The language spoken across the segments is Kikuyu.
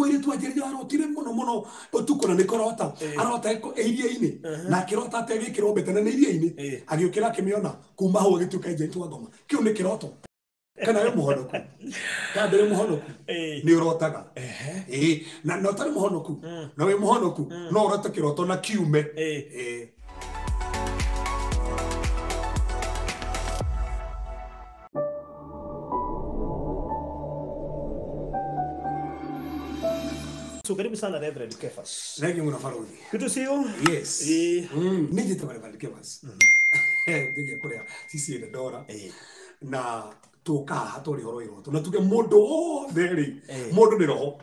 Mũirĩtu wanjĩrĩire arotire mũno mũno ũtukũ na nĩ kũrota arota iria-inĩ na akĩrota atĩ agĩkĩrwo mbete na nĩ iria-inĩ agĩũkĩra akĩmĩona kuma hau agĩtuĩka agent wa ngoma. Kĩu nĩ kĩroto. Kana wĩ mũhonoku, kana ndũrĩ mũhonoku, nĩ ũrotaga. Ĩĩ, na ũtarĩ mũhonoku na wĩ mũhonoku no ũrote kĩroto na kiume. Ĩĩ. So karibu sana Reverend Kefas. Thank you mũno Barothi. Good to see you. Yes. Nĩ njĩtagwo Reverend Kefas. Ngĩthiĩ kũrĩa CCA Ndora. Na tũka haha tũrĩ ũhoro wa iroto. Na tuge mũndũ wothe rĩ, mũndũ nĩ roho.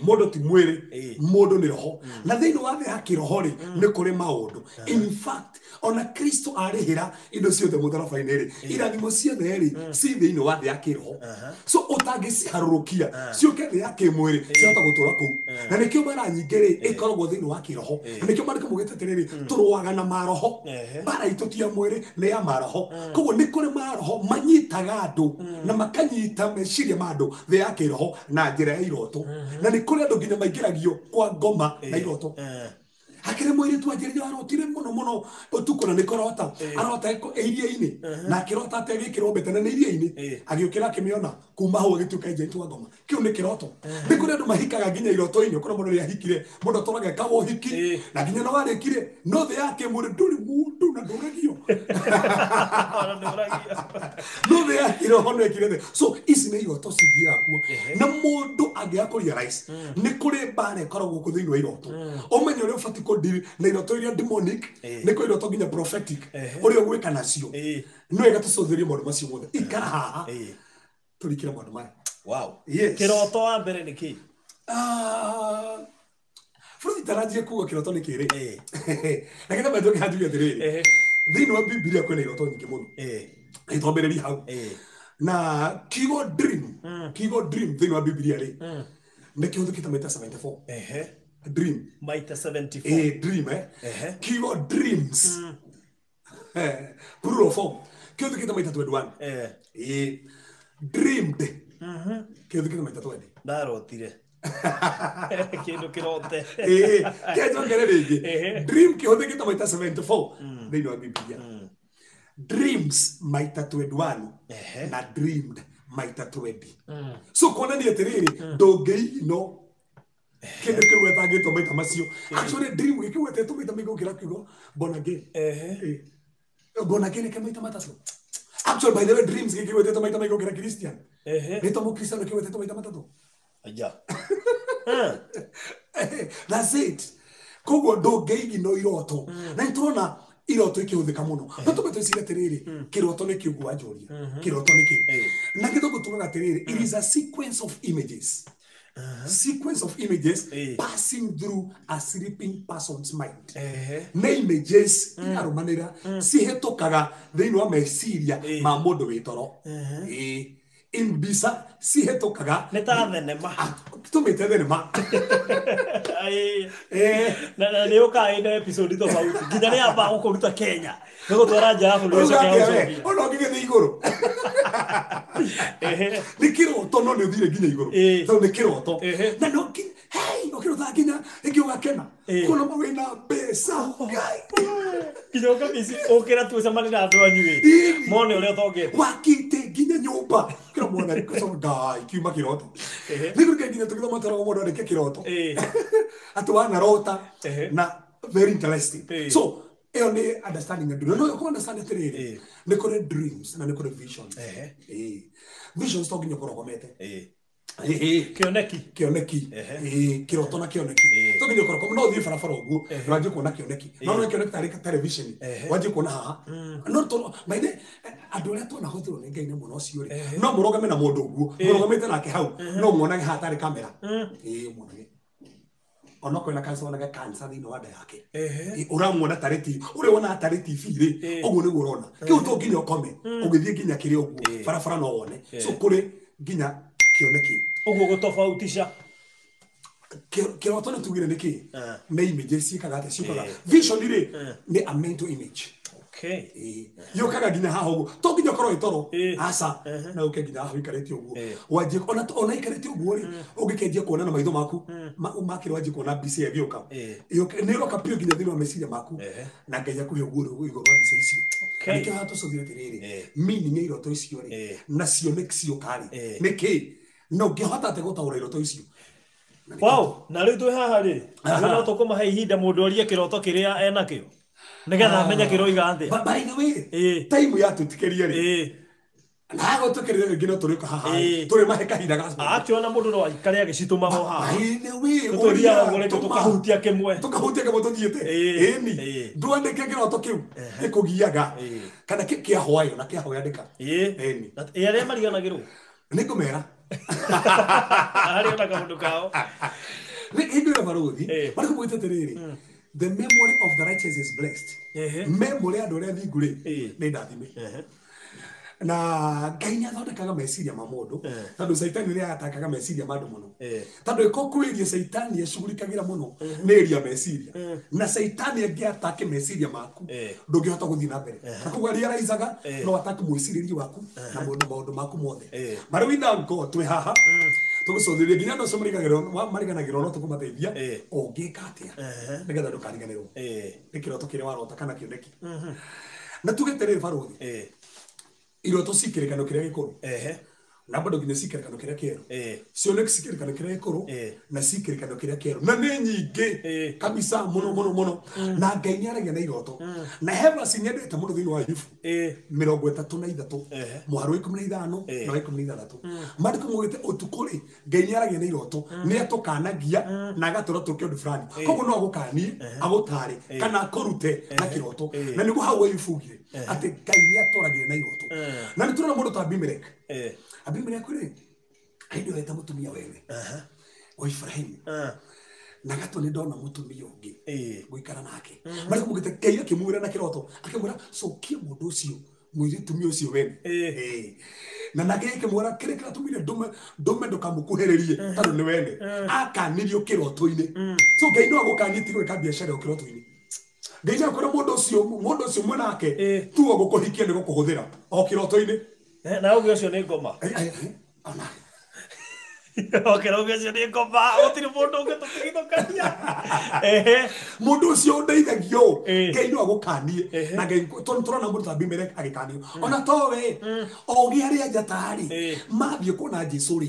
Mũndũ ti mwĩrĩ, mũndũ nĩ roho. Na thĩinĩ wa thĩ ya kĩroho rĩ, nĩ kũrĩ maũndũ. In fact, ona Kristo arĩhĩra indo ciothe mũtharaba-inĩ rĩ, irathimo ciothe rĩ, ci thĩinĩ wa thĩ ya kĩroho. So ũtangĩciharũrũkia ciũke thĩ ya kĩmwĩrĩ, ciahota gũtũra kũu. Na nĩkĩo mbara nyingĩ rĩ, ĩkoragwo thĩinĩ wa kĩroho. Na nĩkĩo maandĩko maugĩte atĩrĩrĩ, tũrũaga na maroho. Mbara itũ ti ya mwĩrĩ, nĩ ya maroho. Koguo nĩ kũrĩ maroho manyitaga andũ na makanyita meciria ma andũ thĩ ya kĩroho na njĩra ya iroto. Na nĩ kũrĩ andũ nginya maingĩragio kwa ngoma na iroto. Hakĩrĩ mũirĩtu wanjĩrĩire arotire mũno mũno ũtukũ na nĩ kũrota arota iria-inĩ na akĩrota atĩ agĩkĩrwo mbete na nĩ iria-inĩ agĩũkĩra akĩmĩona kuma hau agĩtuĩka agent wa ngoma. Kĩu nĩ kĩroto. Nĩ kũrĩ andũ mahikaga nginya iroto-inĩ. Ũkona mũndũ nĩahikire, mũndũ atũraga ekaga ũhiki na nginya no warĩkire, no thĩ ya kĩmwĩrĩ ndũrĩ mũndũ na ndũragio. No thĩ ya kĩroho no ĩkire thĩ. So ici nĩ iroto cithiaga kuo. Na mũndũ angĩaga kũ realize nĩ kũrĩ mbara ĩkoragwo kũ thĩinĩ wa iroto. Ũmenye ũrĩa ũbatiĩ kũ deal na iroto iria demonic, nĩ kũrĩ iroto nginya prophetic, ũrĩa ũgwĩka nacio. Nĩ wega tũcũthĩrĩrie maũndũ macio mothe. Ikara haha tũrikĩre maũndũ maya. Wow. Yes. Kĩroto wa mbere nĩ kĩ? Bũrũri taranjie kuga kĩroto nĩ kĩrĩ. Na kĩrĩa mbere tũkĩhanjuge atĩrĩrĩ, thĩinĩ wa Bibilia kwĩna iroto nyingĩ mũno. Twambĩrĩrie hau. Na kiugo dream, kiugo dream thĩinĩ wa Bibilia rĩ, nĩ kĩhũthĩkĩte maita 74. Dream. Maita 74. Dream, Kiugo dreams. Plural form. Kĩhũthĩkĩte maita 21. Dreamed. Kĩhũthĩkĩte maita 20. Ndarotire. Kĩndũ kĩrote. Kĩnjokere rĩngĩ. Dream kĩhũthĩkĩte maita 74 thĩinĩ wa Bibilia. Dreams maita 21 na dreamed maita 20. So kuonania atĩrĩrĩ, ndũngĩino kĩndũ kĩu wetangĩtwo maita macio. Actually dream gĩkĩgwetetwo maita maingĩ gũkĩra kiugo born again. Born again nĩ maita matatũ. Actually by the way dreams gĩkĩgwetetwo maita maingĩ gũkĩra Christian. Rĩtwa mũkristiano gĩkĩgwetetwo maita matatũ. Aya. That's it. Koguo ndũngĩigino iroto. Na nĩtũrona iroto ikĩhũthĩka mũno. No tũmbe twĩcirie atĩrĩrĩ, kĩroto nĩ kĩ ũguo wanjũria. Kĩroto nĩ kĩ? Na gĩthũngũ tugaga atĩrĩrĩ, it is a sequence of images. Sequence of images passing through a sleeping person's mind. Nĩ images irarũmanĩra cihĩtũkaga thĩinĩ wa meciria ma mũndũ wĩ toro. Mbica cihĩtũkaga nĩ ta thenema. Tũmĩte thenema. Na nĩ ũkaga ĩna episode tofauti nginya nĩ yamba gũkũruta Kenya nĩ gũtwara nja ya bũrũri ũcoke agũcokie. Ona ũngĩgĩthiĩ igũrũ. Nĩ kĩroto no nĩ ũthire nginya igũrũ. Tondũ nĩ kĩroto. Na no hey, ũkĩrota nginya rĩngĩ ũgakena. Kuona wĩna mbeca. Nginya ũkamici ũkĩra tu ũcemanie na andũ anyu ĩ. Mone ũrĩa ũtongete. Wakĩte nginya nyũmba. Kĩra mwana ngai kiuma kĩroto. Nĩ kũrĩ nginya tũgĩthoma tũragwo mũndũ andĩke kĩroto. Atĩ wanarota na very interesting. So ĩyo nĩ understanding and no ũkũ understand atĩrĩrĩ, nĩ kũrĩ dreams na nĩ kũrĩ visions. Visions to nginya ũkorwo ũkomete. Kĩoneki. Kĩoneki. Kĩroto na kĩoneki. To nginya ũkorwo no ũthiĩ barabara ũguo, wanjie kuona kĩoneki. No no kĩoneki tarĩ television, wanjie kuona haha. No to maithe andũ arĩa twanahũthĩrwo nĩ Ngai na mũno ũcio rĩ, no mũrũgame na mũndũ ũguo, mũrũgamĩte nake hau, no muonage haha tarĩ kamera. Muonage. Ona kwĩna cancer, wonage cancer thĩinĩ wa nda yake. Ũramuona tarĩ TV, ũrĩa wonaga tarĩ TV rĩ, ũguo nĩguo ũrona. Kĩu to nginya ũkome, ũgĩthiĩ nginya kĩrĩa ũguo, barabara no wone. So kũrĩ nginya kĩoneki. Ũguo gũtofautisha. Kĩroto nĩ tugire nĩ kĩ? Nĩ images ciĩkaga atĩa? Ciũkaga. Vision rĩ, nĩ a mental image. Yũkaga nginya haha ũguo to nginya ũkorwo wĩ toro aca na ũke nginya haha ũikarĩte ũguo wanjie ona ikarĩte ũguo rĩ ũngĩkĩanjia kuona na maitho maku makĩrĩ wanjie kuona mbica ĩyo ĩgĩũka nĩ ĩroka biũ nginya thĩinĩ wa meciria maku na Ngai akũhe ũguo igũrũ wa mbica icio. Nĩkĩo haha tũcũthire atĩrĩrĩ meaning ya iroto icio rĩ na cioneki cioka rĩ nĩkĩ na ũngĩhota atĩa gũtaũra iroto icio. Wow, na rĩu twĩ haha rĩ no tũkũmahe ihinda mũndũ orie kĩroto kĩrĩa enakĩo nĩgetha amenye kĩroiga atĩa. By the way, time yatũtikĩria rĩ na gũtũkĩrĩria rĩngĩ no tũrĩũka haha tũrĩmahe kahinda ga akĩona mũndũ no aikare agĩcitũmaga haha. By the way, tũthiaga ũguo rĩngĩ tũkahutia kĩmwe tũthiĩte ĩni ndwandĩke kĩroto kĩu gĩkũgiaga kana kĩa hwaĩ ona kĩa hwaĩ andĩka ĩni arĩa mariganagĩrwo nĩngũmera harĩ ona kaũndũ kao hĩndĩ ĩyo barũthi marĩkũ mũgĩte atĩrĩrĩ the memory of the righteous is blessed. Memory andũ arĩa athingu rĩ nĩ ndathime. Na Ngai nĩ athondekaga meciria ma mũndũ tondũ Caitani nĩ atakaga meciria ma andũ mũno tondũ ĩko kwĩrie Caitani ecugurikagĩra mũno nĩ ĩria meciria na Caitani angĩatake meciria maku ndũngĩhota gũthiĩ na mbere na koguo realizaga no atake mwĩcirĩrie waku na maũndũ maku mothe. But we thank God twĩ haha tũgũcũthĩrĩria nginya andũ acio mariganagĩrwo no tũkũmateithia ũngĩka atĩa nĩgetha ndũkariganĩrwo nĩ kĩroto kĩrĩa warota kana kĩoneki. Na tuge atĩrĩrĩ barũthi iroto cikĩrĩkano kĩrĩa gĩkũrũ na bado nginya cikĩrĩkano kĩrĩa kĩerũ cioneki cikĩrĩkano kĩrĩa gĩkũrũ na cikĩrĩkano kĩrĩa kĩerũ na nĩ nyingĩ kabisa mũno mũno mũno na Ngai nĩ aragia na iroto na heavens nyendete mũno thĩinĩ wa Ayubu 33 mũhari wa 15 na wa 16 maandĩko maugĩte ũtukũ rĩ Ngai nĩ aragia na iroto nĩ atũkanagia na agatũra tũke ũndũ fulani koguo no agũkanie agũtare kana akũrute na kĩroto na nĩguo hau Ayubu augire atĩ Ngai nĩ atũragia na iroto na nĩ tũrona mũndũ ta Abimelech. Abimelech rĩ hĩndĩ ĩyo eta mũtumia wene wa Ibrahimu na gatũ nĩ ndona mũtumia ũngĩ gũikara nake marĩkũ mũgĩte Ngai akĩmwĩra na kĩroto akĩmwĩra cokia mũndũ ũcio mũtumia ũcio wene na nake akĩmwĩra kĩrĩa kĩratũmire ndũme ndũkamũkuhĩrĩrie tondũ nĩ wene akanirio kĩroto-inĩ. So Ngai no agũkanie ti gwĩka biacara ĩyo kĩroto-inĩ. Ngai no akwĩra mũndũ ũcio mwenake tu ogũkũhikia nĩ gũkũhũthĩra o kĩroto-inĩ. Na ũguo ũcio nĩ ngoma. Okera ũguo ũcio nĩ ngoma gũtirĩ mũndũ ũngĩtũtigithũkania. Mũndũ ũcio ũndeithagio Ngai no agũkanie na Ngai tondũ tũrona mũndũ ta Abimelech agĩkanio ona towe ogĩ arĩa njata rĩ mathiĩ kuona Jesũ rĩ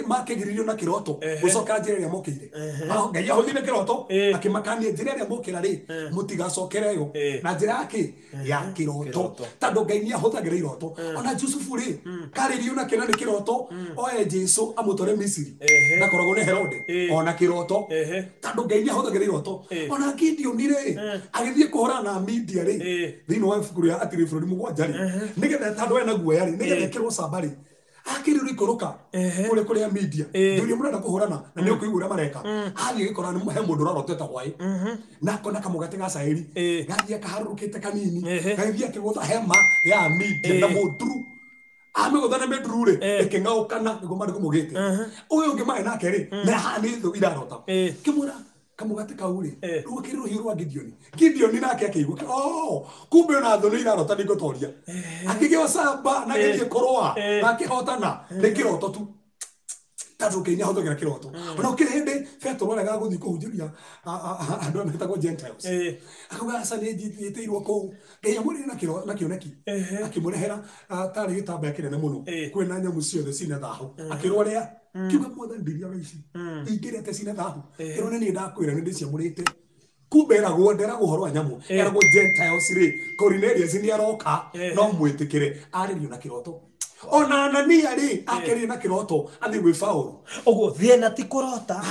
makĩgiririo na kĩroto gũcokera njĩra ĩrĩa mokĩire. Ngai ahũthĩrire kĩroto akĩmakania njĩra ĩrĩa mokĩra rĩ mũtigacokere yo na njĩra yake ya kĩroto tondũ Ngai nĩ ahũthagĩra iroto. Ona Jusufu rĩ karĩrio na kĩna nĩ kĩroto oe Jesũ amũtware Misiri ndakoragwo nĩ Herode ona kĩroto tondũ Ngai nĩ ahũthagĩra iroto. Ona Gideoni rĩ agĩthiĩ kũhũrana na Media rĩ thĩinĩ wa ibuku rĩa Atĩrĩ bũrũri mũgwanja rĩ nĩgetha tondũ ena guoya rĩ nĩgetha ekĩrwo camba rĩ akĩrĩrwo ikũrũka kũrĩa kũrĩa Media thuri mũrenda kũhũrana na nĩ ũkũigua ũrĩa mareka athiĩ gĩkora nĩ he mũndũ ũrarotete hwaĩ na akona kamũgate ga cairi gathiĩ akaharũrũkĩte kanini gagĩthiĩ akĩgũtha hema ya Media na mũnduru amĩgũtha na mĩnduru rĩ ĩkĩng'aũkana nĩguo maandĩko maugĩte ũyũ ũngĩ marĩ nake rĩ na haha nĩ thũ irarota kĩmwĩra kamũgate kau rĩ rĩu akĩrĩ rũhiũ rwa Gideoni. Gideoni nake akĩigua oh kumbe ona thũ nĩ irarota nĩ ngũtoria akĩgĩa camba na agĩthiĩ kũrũa na akĩhotana nĩ kĩroto tu tondũ Ngai nĩ ahũthagĩra kĩroto. Ona gũkĩrĩ hĩndĩ Petero aregaga gũthiĩ kũhunjĩria andũ arĩa metagwo Gentiles akauga aca nĩ njĩtĩirwo kũu Ngai amwĩrire na kĩoneki akĩmũrehera tarĩ gĩtambaya kĩnene mũno kwĩna nyamũ ciothe cina thahu akĩrwo rĩa kiuga mwathani ndirĩaga ici ingĩrĩa cina thahu kĩrwo nĩ niĩ ndakwĩra nĩ ndĩciamũrĩte kumbe eragwo nderagwo ũhoro wa nyamũ eragwo Gentiles rĩ Cornelius nĩ aroka no mwĩtĩkĩre arĩrio na kĩroto. Ona Anania rĩ akĩrire na kĩroto athiĩ gwĩ Paũlũ. Ũguo thĩna ti kũrota.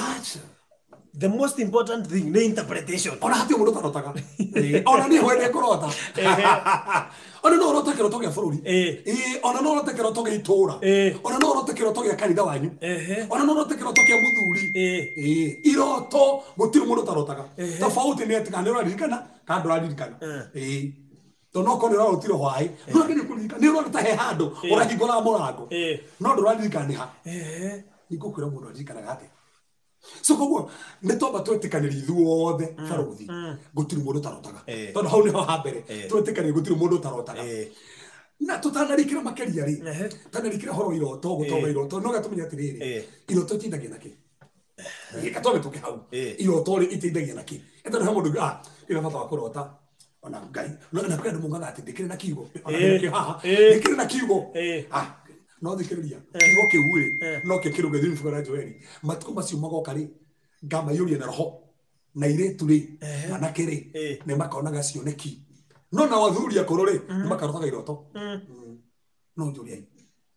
The most important thing nĩ interpretation. Ona hatirĩ mũndũ ũtarotaga. Ona niĩ hwende kũrota. Ona no ũrote kĩroto gĩa bũrũri. Ona no ũrote kĩroto gĩa itũũra. Ona no ũrote kĩroto gĩa kanitha wanyu. Ona no ũrote kĩroto kĩa mũthuri. Iroto gũtirĩ mũndũ ũtarotaga. Tofauti nĩ atĩ kana nĩ ũraririkana kana ndũraririkana. Tondũ no korwo nĩ ũrarotire hwaĩ no nginya kũririkana nĩ ũrona ta he handũ ũrahingũra mũrango no ndũraririkana nĩ ha. Nĩ ngũkwĩra mũndũ aririkanaga atĩa. So koguo nĩ twamba twĩtĩkanĩria ithuothe barothi gũtirĩ mũndũ ũtarotaga. Tondũ hau nĩho ha mbere twĩtĩkanĩria gũtirĩ mũndũ ũtarotaga. Na tũtanarikĩra makĩria rĩ, tanarikĩra horo iroto gũtoga iroto no gatũmenya atĩrĩrĩ, iroto iteithagia na kĩ? Gĩka twambe tũke hau. Iroto rĩ iteithagia na kĩ? Tondũ he mũndũ ina bata wa kũrota ona Ngai na kwĩ andũ maugaga atĩ ndĩkĩrĩ na kiugo, ona ndĩkĩrĩ haha ndĩkĩrĩ na kiugo. No thikĩrĩria kiugo kĩu rĩ no kĩo kĩrũge thĩinĩ ibuku rĩa Joeli, matukũ macio magoka rĩ ngamaiyũria na roho na irĩtu rĩ anake rĩ nĩ makonaga cioneki, no na athuri akũrũ rĩ nĩ makarotaga iroto. No njũriai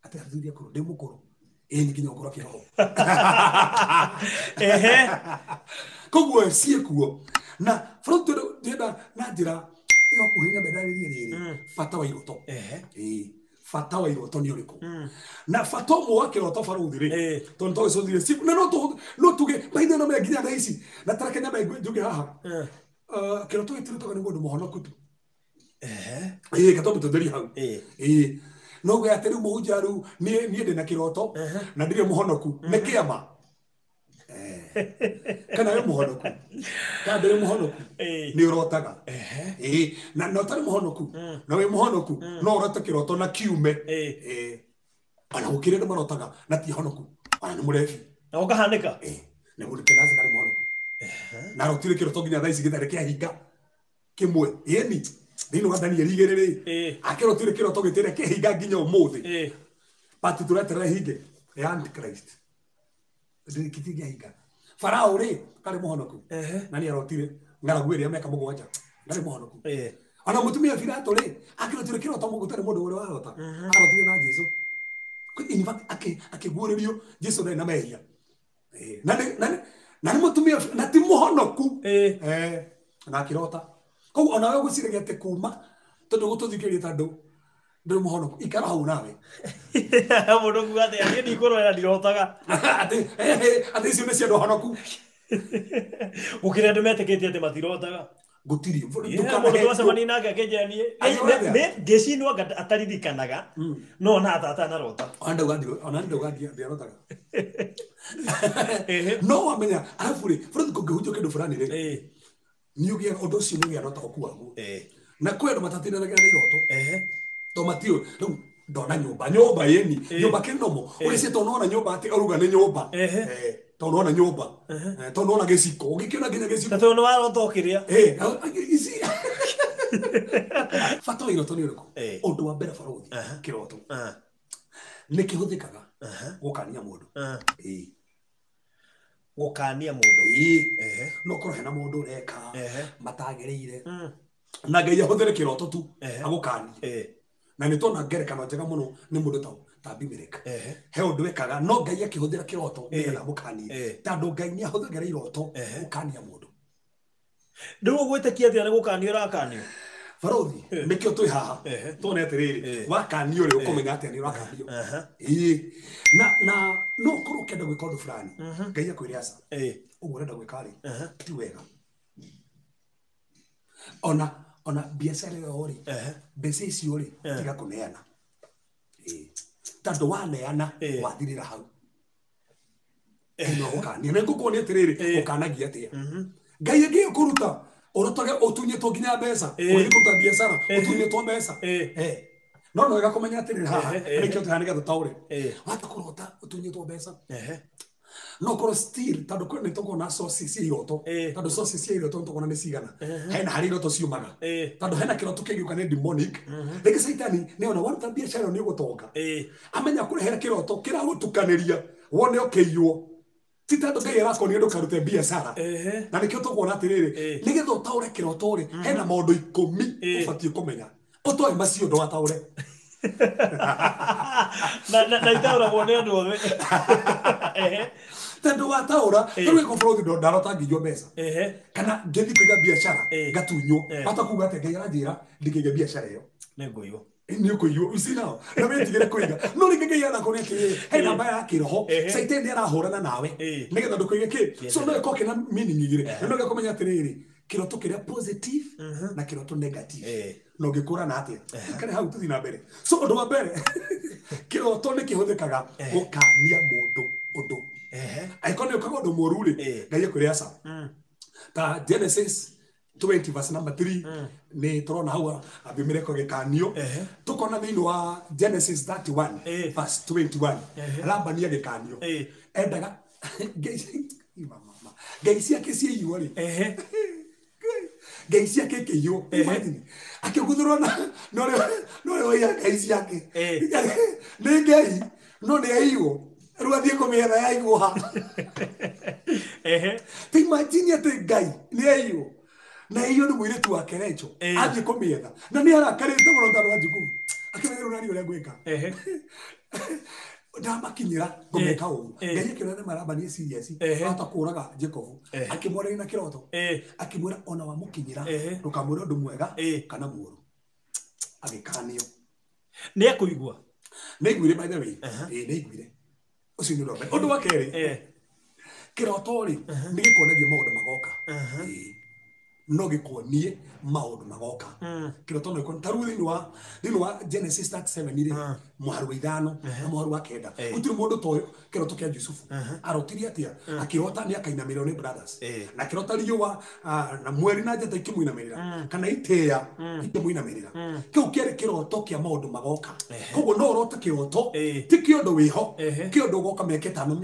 atĩ athuri akũrũ ndĩ mũkũrũ ĩĩ nginya ũkũrũ kĩroho. Koguo ciĩkuo na bũrũri ndĩrenda na njĩra ya ũkuhĩ nyambe ndarĩrie rĩrĩ bata wa iroto. Bata wa iroto nĩ ũrĩkũ? Na bata ũmwe wa kĩroto barũthi rĩ, tondũ tũgĩcũthire na no tuge mahinda no nginya thaa ici na tareke nyambe njuge haha, kĩroto gĩtirotaga nĩ mũndũ mũhonoku tu. Gatwambe tũtherie hau. No uge atĩ rĩu mũhunjia rĩu niĩ ndĩna kĩroto na ndirĩ mũhonoku, nĩ kĩama. Kana wĩ mũhonoku kana ndũrĩ mũhonoku nĩ ũrotaga. Na ũtarĩ mũhonoku na wĩ mũhonoku no ũrote kĩroto na kiume. Ona gũkĩrĩ andũ marotaga na ti honoku, ona nĩ mũrebi na ũkahanĩka. Nĩ mũndũ kĩnaca karĩ mũhonoku na arotire kĩroto nginya thaa ici gĩtarĩ kĩahinga kĩmwe. Ĩni thĩinĩ wa Danieli 2 rĩ akĩrotire kĩroto gĩtarĩ kĩahinga nginya ũmũthĩ, but tũreterera hinge ya Antichrist kĩtingĩhinga. Farao rĩ karĩ mũhonoku na nĩ arotire ng'aragu ĩrĩa mĩaka 7 ndarĩ mũhonoku. Ona mũtumia Pilato rĩ akĩrotire kĩroto gũtarĩ mũndũ ũrĩa warota, arotire na Jesũ. In fact akĩguũrĩrio Jesũ ndarĩ na mehia na nĩ mũtumia na ti mũhonoku na akĩrota. Koguo onawe ũgwĩciragia atĩ kuma tondũ gũtũthikĩrĩria tondũ ndũrĩ mũhonoku, ikara hau nawe. Mũndũ kuga atĩ niĩ ndikũrora ndirotaga. Atĩ icio nĩ cia andũ ahonoku. Gũkĩrĩ andũ metĩkĩtie atĩ matirotaga. Gũtirĩ. Mũndũ twacemania nake akĩnjĩra niĩ ngĩcinwo anga ataririkanaga no ona atanarota. Ona ndauga ndiarotaga. No wamenya arabu rĩ bũrũri kũngĩhunjio kĩndũ fulani rĩ nĩ ũgĩaga ũndũ ũcio nĩ ũgĩaga na ũtaũku waguo. Na kwĩ andũ matatindanagia na iroto. To matio rĩu ndona nyũmba nyũmba yeni nyũmba kĩnomo ũrĩcie tondũ nona nyũmba atĩ ũruga nĩ nyũmba tondũ nona nyũmba tondũ nona gĩciko ũgĩkĩona nginya gĩciko na tondũ nĩ warota ũkĩrĩa. Ici bata wa iroto nĩ ũrĩkũ? Ũndũ wa mbere barũthi kĩroto nĩ kĩhũthĩkaga gũkania mũndũ. Gũkania mũndũ. No korwo hena mũndũ ũreka matagĩrĩire na Ngai ahũthĩre kĩroto tu agũkanie. Na nĩ tuona ngerekano njega mũno nĩ mũndũ ta Abimeleki. He ũndũ ekaga no Ngai akĩhũthĩra kĩroto nĩgetha amũkanie, tondũ Ngai nĩ ahũthagĩra iroto gũkania mũndũ. Rĩu ũgwĩtĩkia atĩa nĩ gũkanio ũrakanio? Barũthi nĩkĩo twĩ haha tuone atĩrĩrĩ wakanio rĩ ũkũmenya atĩa nĩ ũrakanio. Na no ũkorwo ũkĩenda gwĩka ũndũ fulani Ngai akwĩre aca ũguo ũrenda gwĩka rĩ ti wega. Ona biacara ĩyo rĩ mbeca icio rĩ tiga kũneana, tondũ waneana wathirĩra hau. No gũkania na ngũkuonia atĩrĩrĩ ũkanagia atĩa. Ngai angĩkũruta ũrotage ũtunyĩtwo nginya mbeca, ũgĩthiĩ kũruta biacara ũtunyĩtwo mbeca. No no wega kũmenya atĩrĩrĩ haha nĩkĩo tũhaha nĩgetha tũtaũre. Wahota kũrota ũtunyĩtwo mbeca no korwo still tondũ nĩ tũkuona sources cia iroto, tondũ sources cia iroto nĩ tũkuona nĩ cigana. Hena harĩa iroto ciumaga, tondũ hena kĩroto kĩngĩũka nĩ demonic. Rĩngĩ Caitani nĩ ona waruta biacara ĩyo nĩ ũgũtonga, amenya kũrehera kĩroto kĩragũtukanĩria wone ũkĩiywo. Ti tondũ Ngai arakuonia ndũkarute biacara. Na nĩkĩo tũkuona atĩrĩrĩ nĩgetha ũtaũre kĩroto rĩ hena maũndũ 10 ũbatiĩ kũmenya. Ũtoe macio ndũgataũre. Na itaũragwo nĩ andũ othe. Tondũ wataũra rĩu ĩko bũrũri ndarota nginywo mbeca kana ngĩthiĩ kũiga biacara ngatunywo, hata kuga atĩ Ngai aranjĩra ndikĩige biacara ĩyo nĩ ngũiywo. Nĩ ũkũiywo you see now na wĩtigĩre kũiga. No rĩngĩ Ngai anakuonia atĩrĩrĩ he namba ya kĩroho Caitani nĩ arahũrana nawe nĩgetha ndũkũige kĩ. So no ĩkorwo kĩna meaning igĩrĩ, na no gĩkũmenya atĩrĩrĩ kĩroto kĩrĩa positive na kĩroto negative. Na ũngĩkũrana atĩa kare hau tũthiĩ na mbere. So ũndũ wa mbere kĩroto nĩ kĩhũthĩkaga gũkania mũndũ ũndũ. Angĩkorwo nĩ ũkaga ũndũ mũũru rĩ, Ngai akwĩre aca. Ta Genesis 20 verse number 3 nĩ tũrona hau Abimeleki agĩkanio. Tũkona thĩinĩ wa Genesis 31 verse 21 Labani agĩkanio. Endaga Ngai ciake ciaiywo rĩ, Ngai ciake ikĩiywo. Imagine akĩguthũrwo na no ũrĩa waiya Ngai ciake nĩ Ngai no nĩ aiywo, rĩu athiĩ kũmĩetha yaigwo ha. Ta imagine atĩ Ngai nĩ aiywo na iyo nĩ mũirĩtu wake Rachel athiĩ kũmĩetha na nĩ arakarĩte mũno tondũ wa Jakubu akĩmenya rĩu nani ũrĩa ngwĩka ndamakinyĩra ngũmeka ũru. Ngai akĩona nĩ marambania serious ahota kũraga Jacob, akĩmwarĩria na kĩroto akĩmwĩra ona wamũkinyĩra ndũkamwĩre ũndũ mwega kana mũũru. Agĩkanio. Nĩ ekũigua. Nĩ aiguire, by the way. Nĩ aiguire. Ũcio nĩ ũndũ wa mbere. Ũndũ wa kerĩ, kĩroto rĩ nĩ gĩkuonagia maũndũ magoka. No gĩkuonie maũndũ magoka. Kĩroto no gĩkuonie. Ta rĩu thĩinĩ wa Genesis 37 rĩ, mũhari wa 5 na mũhari wa 9, gũtirĩ mũndũ toĩ kĩroto kĩa Jusufu. Arotirie atĩa? Akĩrota nĩ akainamĩrĩrwo nĩ brothers. Na akĩrota riũa na mweri na njata ikĩmũinamĩrĩra kana itĩĩa ikĩmũinamĩrĩra. Kĩu kĩarĩ kĩroto kĩa maũndũ magoka. Koguo no ũrote kĩroto ti kĩũndũ wĩho, kĩũndũ ũgoka mĩaka 5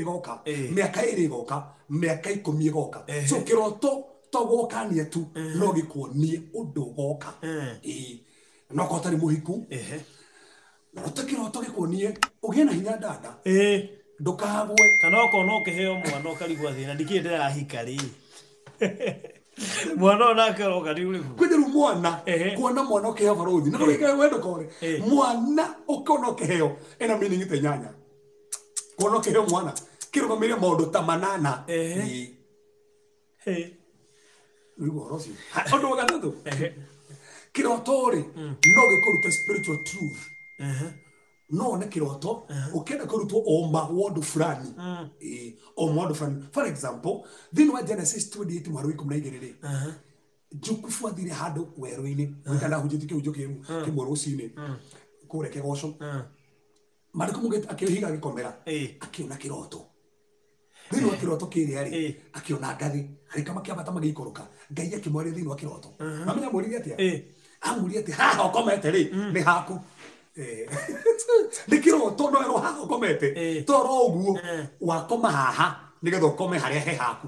ĩgoka, mĩaka 2 ĩgoka, mĩaka 10 ĩgoka. So kĩroto to gũkania tu no gĩkuonie ũndũ ũgoka. No korwo ũtarĩ mũhiku, ũrote kĩroto gĩkuonie ũgĩe na hinya dada, ndũkagwe. Kana okorwo no ũkĩheo mwana ũkarigwo thĩna ndikĩĩ ndĩrahika rĩ. Mwana onake ũroka nĩ ũrĩkũ? Kwĩ rĩu mwana kuona mwana ũkĩheo barũthi na ndũgĩkĩre we ndũkore. Mwana ũkĩona ũkĩheo ena meaning ta 8. Kuona ũkĩheo mwana kĩrũgamĩrĩre maũndũ ta 8. Rĩu ũhoro ũcio. Ũndũ wa gatatũ, kĩroto rĩ no gĩkũrute spiritual truth. No one kĩroto ũkĩenda kũrutwo ũma wa ũndũ fulani. Ũma wa ũndũ fulani. For example, thĩinĩ wa Genesis 28 mũhari wa 12 rĩ, Jakubu athire handũ werũ-inĩ, gwĩka ndahunjĩtie kĩhunjio kĩmwe rũcinĩ kũrĩa Kĩgoco. Maandĩko maugĩte akĩhiga agĩkomera, akĩona kĩroto. Thĩinĩ wa kĩroto kĩrĩa rĩ, akĩona ngathĩ, arĩka makĩambata magĩikũrũka. Ngai akĩmwarĩria thĩinĩ wa kĩroto. Mamenya amwĩrire atĩa? Amwĩrire atĩ haha ũkomete rĩ, nĩ haku. Nĩ kĩroto no erwo haha ũkomete. Toro ũguo wakoma haha nĩgetha ũkome harĩa he haku.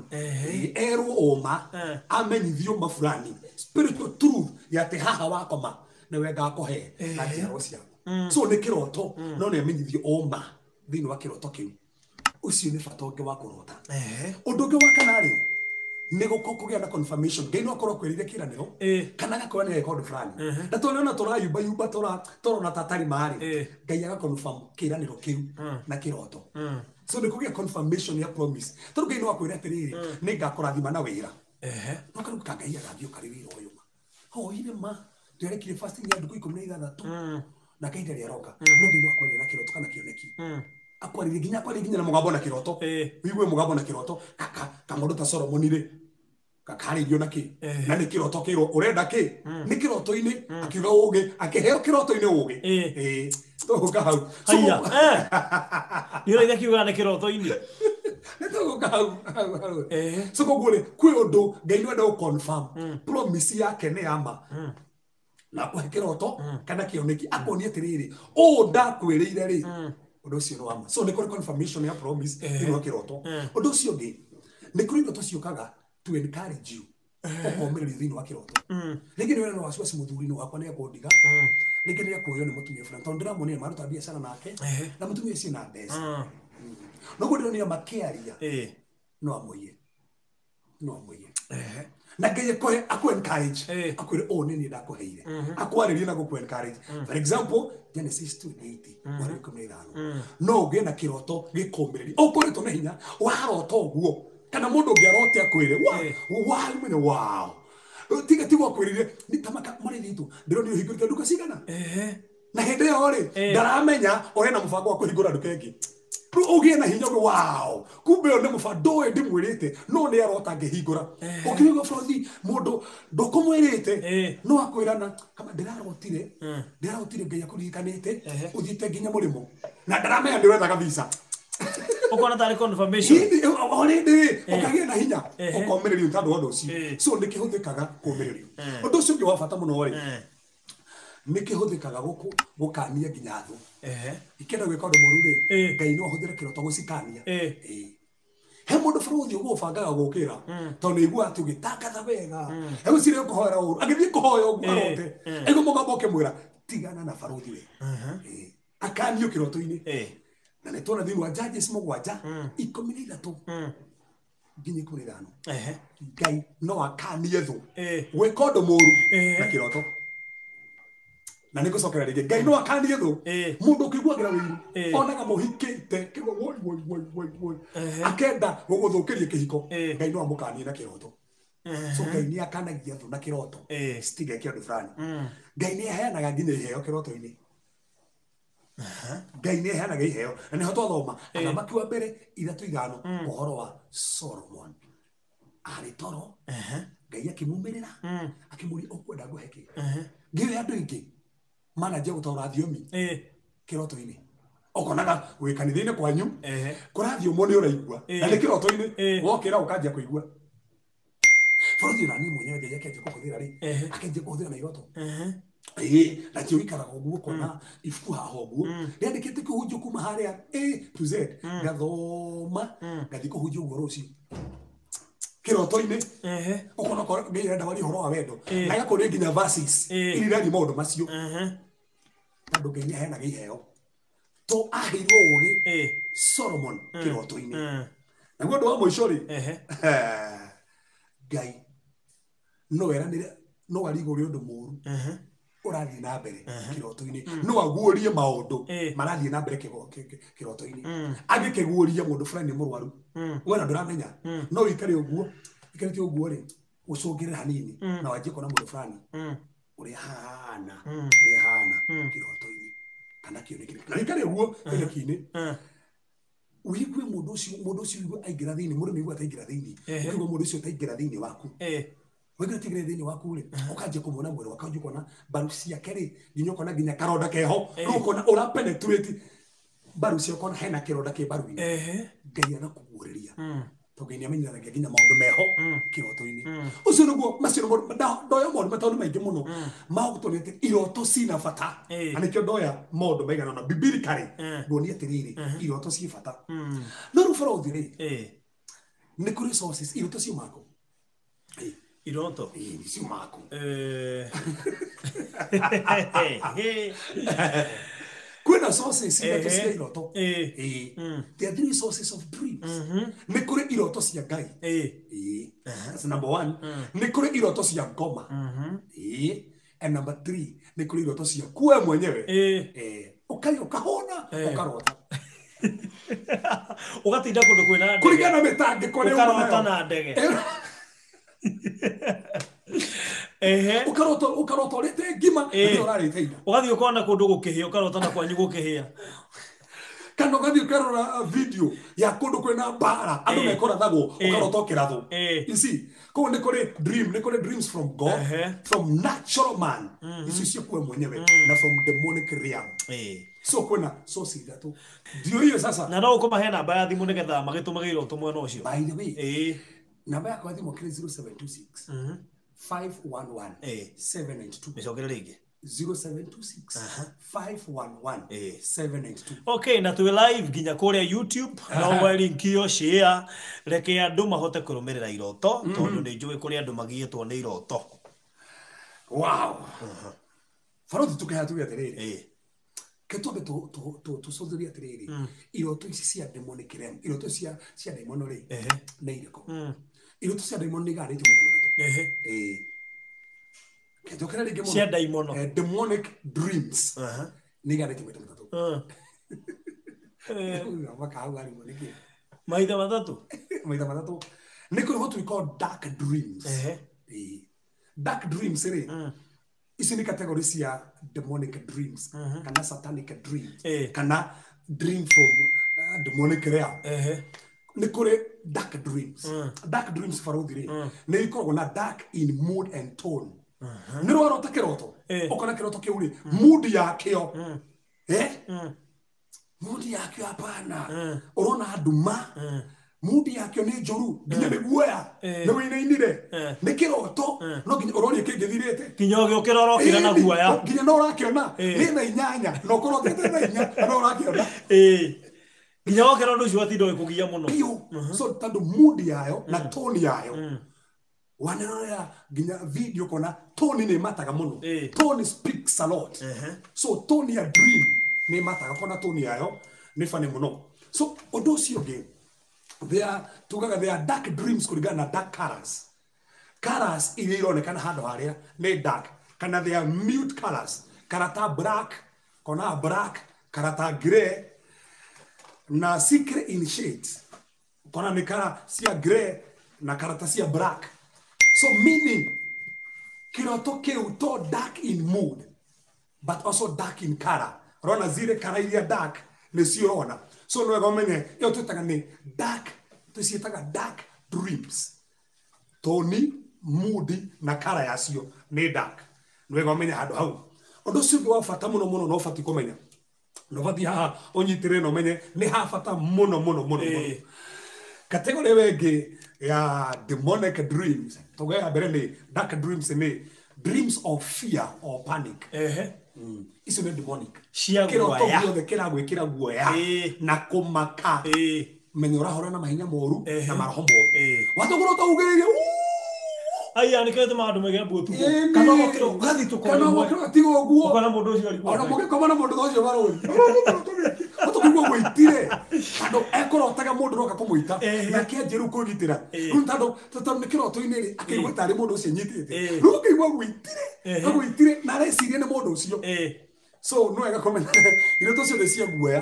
Erwo ũma, amenyithio ma fulani. Spiritual truth ya atĩ haha wakoma nĩwe ngakũhe na njiarwa ciaku. So nĩ kĩroto no nĩ amenyithio ũma thĩinĩ wa kĩroto kĩu. Ũcio nĩ bata ũngĩ wa kũrota. Ũndũ ũngĩ wa kana rĩ, nĩ kũgĩa na confirmation. Ngai no akorwo akwĩrĩire kĩĩranĩro kana agakorwo nĩ ageka ũndũ fulani. Na tũrona tũrayumba yumba tũrona ta atarĩ ma rĩ, Ngai aga confirm kĩĩranĩro kĩu na kĩroto. So nĩ kũgĩa confirmation ya promise. Tondũ Ngai no akwĩre atĩrĩrĩ, nĩ ngakũrathima na wĩra. No karĩu ka Ngai agathiĩ ũkarĩ wĩra ũyũ ma. Hoire ma, twerekire fasting ya ndukũ 16 na Ngai ndarĩ aroka. No Ngai no akwarĩrie na kĩroto kana kĩoneki. Akwarĩrie nginya na mũgambo na kĩroto. Ũigue mũgambo na kĩroto kamũndũ ta Solomoni rĩ, kakarĩrio na kĩ? Na nĩ kĩroto kĩrwo ũrenda kĩ? Nĩ kĩroto-inĩ akiuga ũgĩ, akĩheo kĩroto-inĩ ũgĩ. Tũgũka hau. Haiya. Nĩ ũraitha kiuga nĩ kĩroto-inĩ. Nĩ tũgũka hau. So koguo rĩ, kwĩ ũndũ Ngai nĩ enda gũ-confirm promise yake nĩ ya ma. Na akũhe kĩroto kana kĩoneki akonie atĩrĩrĩ, ũũ ndakwĩrĩire rĩ, ũndũ ũcio nĩ wa ma. So nĩ kũrĩ confirmation ya promise thĩinĩ wa kĩroto. Ũndũ ũcio ũngĩ, nĩ kũrĩ ndoto ciũkaga to encourage you. Ũkomĩrĩrio thĩinĩ wa kĩroto. Rĩngĩ nĩ wĩra wasiwasi mũthuri-inĩ wakwa nĩ ekũndiga. Rĩngĩ nĩ ekũywo nĩ mũtumia fulani tondũ ndĩramuonire maruta biacara nake na mũtumia ũcio ena mbeca. Noguo ndĩronire makĩaria no amũiye. No amũiye. Na Ngai akũhe akũ encourage akwĩre ũũ nĩ niĩ ndakũheire. Akwarĩrie na gũkũ encourage. For example, Genesis 28 mũhari wa 15. No ũgĩe na kĩroto gĩkũmĩrĩrie. Ũkoretwo na hinya warota ũguo kana mũndũ ũngĩ arote akwĩre wa mene wow. Tiga tigwo akwĩrire nĩ ta maka mũrĩthi tu ndĩronire ũhingũrĩte nduka cigana. Na hĩndĩ ĩyo rĩ ndaramenya ũrĩ na mũbango wa kũhingũra nduka ĩngĩ. Rĩu ũgĩe na hinya ũguo wow. Kumbe ũyũ nĩ mũbango ndũĩ ndĩmwĩrĩte no nĩ arota ngĩhingũra. Ũkĩigua bũrũri mũndũ ndũkũmwĩrĩte no akwĩrana kama ndĩrarotire Ngai akũririkanĩte ũthiĩte nginya mũrĩmo na ndaramenya nĩ ũrethaga visa. Ũkona tarĩ confirmation. Already ũkagĩa na hinya ũkomĩrĩrio tondũ wa ũndũ ũcio. So nĩ kĩhũthĩkaga kũmĩrĩrio. Ũndũ ũcio ũngĩ wa bata mũno rĩ, nĩ kĩhũthĩkaga gũkania nginya thũ. Ikĩenda gwĩka ũndũ mũru rĩ, Ngai no ahũthĩre kĩroto gũcikania. He mũndũ bũrũthi ũgũbangaga gũkĩra tondũ nĩ aigua atĩ ũgĩtangatha wega egũciria kũhoera ũru agĩthiĩ kũhoya ũguo arote aigua mũgambo ũkĩmwĩra tigana na barũthi we. Akanio kĩroto-inĩ. Na nĩ tuona thĩinĩ wa Judges 7 13 nginya 15. Ngai no akanie thũ gwĩka ũndũ mũru na kĩroto. Na nĩ ngũcokera rĩngĩ, Ngai no akanie thũ mũndũ ũkĩiguagĩra ũiru onaga mũhikĩte kĩgwa woi woi woi woi woi akenda gũgũthũkĩria kĩhiko, Ngai no amũkanie na kĩroto. So Ngai nĩ akanagia thũ na kĩroto citigeke ũndũ fulani. Ngai nĩ aheanaga nginya iheo kĩroto-inĩ. Ngai nĩ aheanaga iheo na nĩho twathoma Athamaki wa mbere 3:5 ũhoro wa Solomon arĩ toro, Ngai akĩmumĩrĩra akĩmũria ũkwenda ngũhe kĩ. Ngĩoya andũ aingĩ mananjia gũtaũra thiomi kĩroto-inĩ. Ũkonaga wĩ kanitha-inĩ kwanyu kũrathiũmwo nĩ ũraigua na nĩ kĩroto-inĩ, wokĩra ũkanjia kũigua. Bũrũri ona niĩ mwenyewe Ngai akĩanjia kũhũthĩra rĩ, akĩanjia kũhũthĩra na iroto. Na kĩo gĩikaraga ũguo ũkona ibuku haha ũguo rĩandĩkĩte kũhunjio kuma harĩa A to Z, ngathoma ngathiĩ kũhunjia ũguo rũciũ kĩroto-inĩ. Ũkona okorwo Ngai arenda warie ũhoro wa wendo na agakũria nginya verses iria iraria maũndũ macio, tondũ Ngai nĩ aheanaga iheo. To aheirwo ũgĩ Solomon kĩroto-inĩ. Naguo ũndũ wa mũico rĩ, Ngai no eranĩre, no arigũre ũndũ mũru ũrathiĩ na mbere kĩroto-inĩ, no aguũrie maũndũ marathiĩ na mbere kĩroto-inĩ. Angĩkĩguũria mũndũ fulani nĩ mũrwaru, we na ndũramenya, no wĩikare ũguo ikarĩte ũguo rĩ, ũcũngĩrĩre hanini na wanjie kuona mũndũ fulani ũrĩa hana ũrĩa hana kĩroto-inĩ kana kĩoneki, na wĩikare ũguo kĩoneki-inĩ ũigue mũndũ ũcio ũigue aingĩra thĩinĩ, mũndũ nĩ aigua ataingĩra thĩinĩ, ũkaigua mũndũ ũcio ataingĩra thĩinĩ waku. Waigua ataingĩra thĩinĩ waku rĩ, ũkanjia kũmuona mwĩrĩ wake, ũkanjia kuona mbaru ciake rĩ, nginya ũkona nginya karonda keho, rĩu ũkona ũra penetrate mbaru ciake, ũkona hena kĩronda kĩ mbaru-inĩ. Ngai agakũguũrĩria tondũ Ngai nĩ amenyithanagia nginya maũndũ meho kĩroto-inĩ. Ũcio nĩguo macio nĩmo ndoya maũndũ matano maingĩ mũno ma gũtuonia atĩ iroto cina bata, na nĩkĩo ndoya maũndũ maigana ũna biblically nguonia atĩrĩrĩ, iroto ciĩ bata. No rĩu bũrũthi rĩ, nĩ kũrĩ sources iroto ciumaga kũ? Iroto ciumaga kũ? Kwĩna sources ithatũ cia iroto. There are three sources of dreams. Nĩ kũrĩ iroto cia Ngai. That's number 1. Nĩ kũrĩ iroto cia ngoma. And number 3, nĩ kũrĩ iroto cia kuwe mwenyewe. Ũkarĩa ũkahũna, ũkarota. Ũgatinda kũndũ kwĩna ndege. Kũringana na mĩtangĩko ĩrĩa ũkarota na ndege. Ũkarota ũrĩte ngima, nĩ ũrarĩte ira. Ũgathiĩ ũkona kũndũ gũkĩhĩa, ũkarota na kwanyu gũkĩhĩa. Kana ũgathiĩ ũkarora video ya kũndũ kwĩna mbara, andũ mekũrathagwo, ũkarota ũkĩrathwo. You see, koguo nĩ kũrĩ dream, nĩ kũrĩ dreams from God, from natural man, icio cia kuwe mwenyewe, na from demonic realm. So kwĩna source ithatũ. Ndio hiyo sasa. Na no ũkũmahe namba ya thimũ nĩgetha magĩtũmage iroto mwena ũcio. By the way, namba yakwa ya thimũ kĩrĩ 0726 511 792. Mĩcokere rĩngĩ. 0726 511 792. Okay, na twĩ live nginya kũrĩa YouTube, no link ĩyo share, reke andũ mahote kũrũmĩrĩra iroto, tondũ nĩ njũĩ kũrĩ andũ magiĩtwo nĩ iroto. Wow. Barothi tũkĩhaya tuge atĩrĩrĩ, ke twambe tũcũthĩrie atĩrĩrĩ, iroto ici cia demonic realm, iroto cia daimono rĩ, nĩ irĩkũ? Iroto cia daimono nĩ igayanĩtio maita matatũ. Kĩnjokera rĩngĩ mũno. Cia daimono. Demonic dreams nĩ igayanĩtio maita matatũ. Makahau arimũ nĩkĩ? Maita matatũ? Maita matatũ. Nĩ kũrĩ what we call dark dreams. Dark dreams rĩ, ici nĩ category cia demonic dreams, kana satanic dreams, kana dream from demonic realm. Nĩ kũrĩ dark dreams. Dark dreams barothi rĩ, nĩ ikoragwo na dark in mood and tone. Nĩ rwarota kĩroto, ũkona kĩroto kĩu rĩ, mood yakĩo, Mood yakio hapana. Urona nduma. Mood yakio nĩ njũru nginya nĩ guoya. Nĩ wĩinainire. Nĩ kĩroto no nginya ũroria kĩngĩthirĩte. Nginya ũgĩũkĩra ũrokĩra na guoya. Nginya no ũrakĩona. Nĩ thaa 8 na ũkorwo thaa 4 no ũrakĩona. Nginya wokĩra ũndũ ũcio watinda ũgĩkũgia mũno. Biũ. So tondũ mood yayo na tone yayo. Wanerorera nginya video kona tone nĩ mataga mũno. Tone speaks a lot. So tone ya dream nĩ mataga kona tone yayo nĩ funny mũno. So ũndũ ũcio ũngĩ they are tugaga they are dark dreams kũringana na dark colors. Colors iria ironekana handũ harĩa nĩ dark kana they are mute colors. Karata black, kona black, karata grey na secret in shades. Kona nĩ kara cia grey na karata cia black. So meaning kiroto kĩu to dark in mood but also dark in color. Rona zile kara iria dark nĩcio ũrona. So no wega ũmenye ĩyo twĩtaga nĩ dark, tũciĩtaga dark dreams. Toni, mood na kara yacio nĩ dark. Nĩ wega ũmenye handũ hau. Ũndũ ũcio ũngĩ wa bata mũno mũno no ũbatiĩ kũmenya. No ũbatiĩ haha ũnyitĩrĩre na ũmenye nĩ ha bata mũno mũno mũno mũno. Category ĩyo ĩngĩ ya demonic dreams. Tuge ya mbere nĩ dark dreams nĩ dreams of fear or panic. Icio nĩ demonic. Cia Kĩroto guoya. gĩothe kĩragwĩkĩra guoya na kũmaka. Menya ũrahũrana na mahinya moru na maroho moru. Watũkũrota ugĩrĩrie. Aya nĩ kĩrĩa tũmaga andũ maige mbu ũtukũ. Kana ũgokĩra ũgathitũka Kana rĩmwe. ũgokĩra tiga ũguo. Ũkona mũndũ ũcio arĩ kuo. Ona mũgĩkoma na mũndũ ũcio marũri. Ũtũkĩigua gwĩtire. Tondũ ekũrotaga mũndũ roka kũmũita. Na akĩanjia rĩu kwĩgitĩra. Rĩu tondũ nĩ kĩroto-inĩ rĩ, akĩigua tarĩ mũndũ ũcio anyitĩte. Rĩu ũkĩigua gwĩtire. Agwĩtire na areciria nĩ mũndũ ũcio. So no wega kũmenya iroto ciothe cia guoya.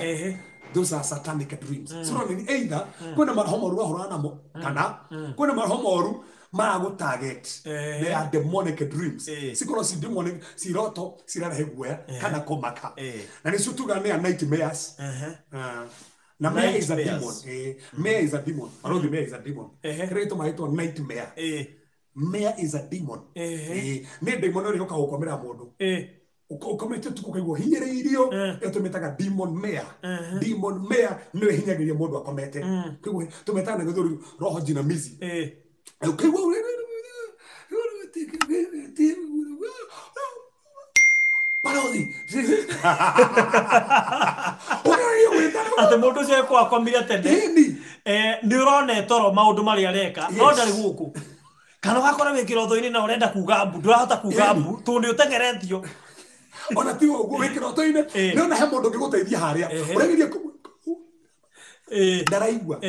Those are satanic dreams. So no either kwĩna maroho moru ũrahũrana namo kana kwĩna maroho moru maragũ target. They are demonic dreams. Cikorwo ci demonic ciroto cirarehe guoya kana kũmaka. Na nĩcio tugaga nĩ a nightmares. Na mare is a demon. Mare is a demon. Barothi mare is a demon. Kĩrĩa gĩtũmaga ĩtwo nightmare. Mare is a demon. Nĩ demon ĩrĩa yũkaga gũkomera mũndũ. Ũkomete ũtukũ ũkaigua hinyĩrĩirio, ĩyo tũmĩtaga demon mare. Demon mare nĩyo ĩhinyagĩrĩria mũndũ akomete. Ũkaigua tũmĩtaga na gĩthũri roho jinamizi. Ũkaigua Barothi. Atĩ mũndũ ũcio ekwakomire tene. Nĩ ũrona toro maũndũ marĩa areka, no ndarĩ gũkũ. Kana ũgakora wĩ kĩroto-inĩ na ũrenda kuga mbu, ndũrahota kuga mbu tondũ nĩ ũteng'eretio. Ona ti ũguo wĩ kĩroto-inĩ, nĩ ona he mũndũ ũngĩgũteithia harĩa. Ũrageria ndaraigua.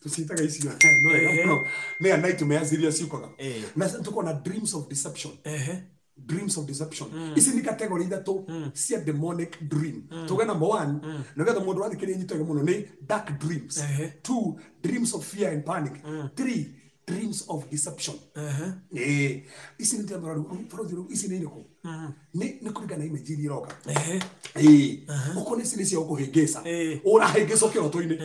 Tũciĩtaga icio. No wega mũno. Nĩ a nightmares iria ciũkaga. Na tũkona dreams of deception. Dreams of deception. Ici nĩ category ithatũ cia demonic dream. Tuge number 1, nĩgetha mũndũ athikĩrĩrie nyitage mũno nĩ dark dreams. 2, dreams of fear and panic. 3, dreams of deception. Ici nĩ rĩu ici nĩ irĩkũ? Nĩ kũringana na image iria iroka. Ũkorwo ici nĩ cia gũkũhĩngĩca. Ũrahĩngĩcwo kĩroto-inĩ.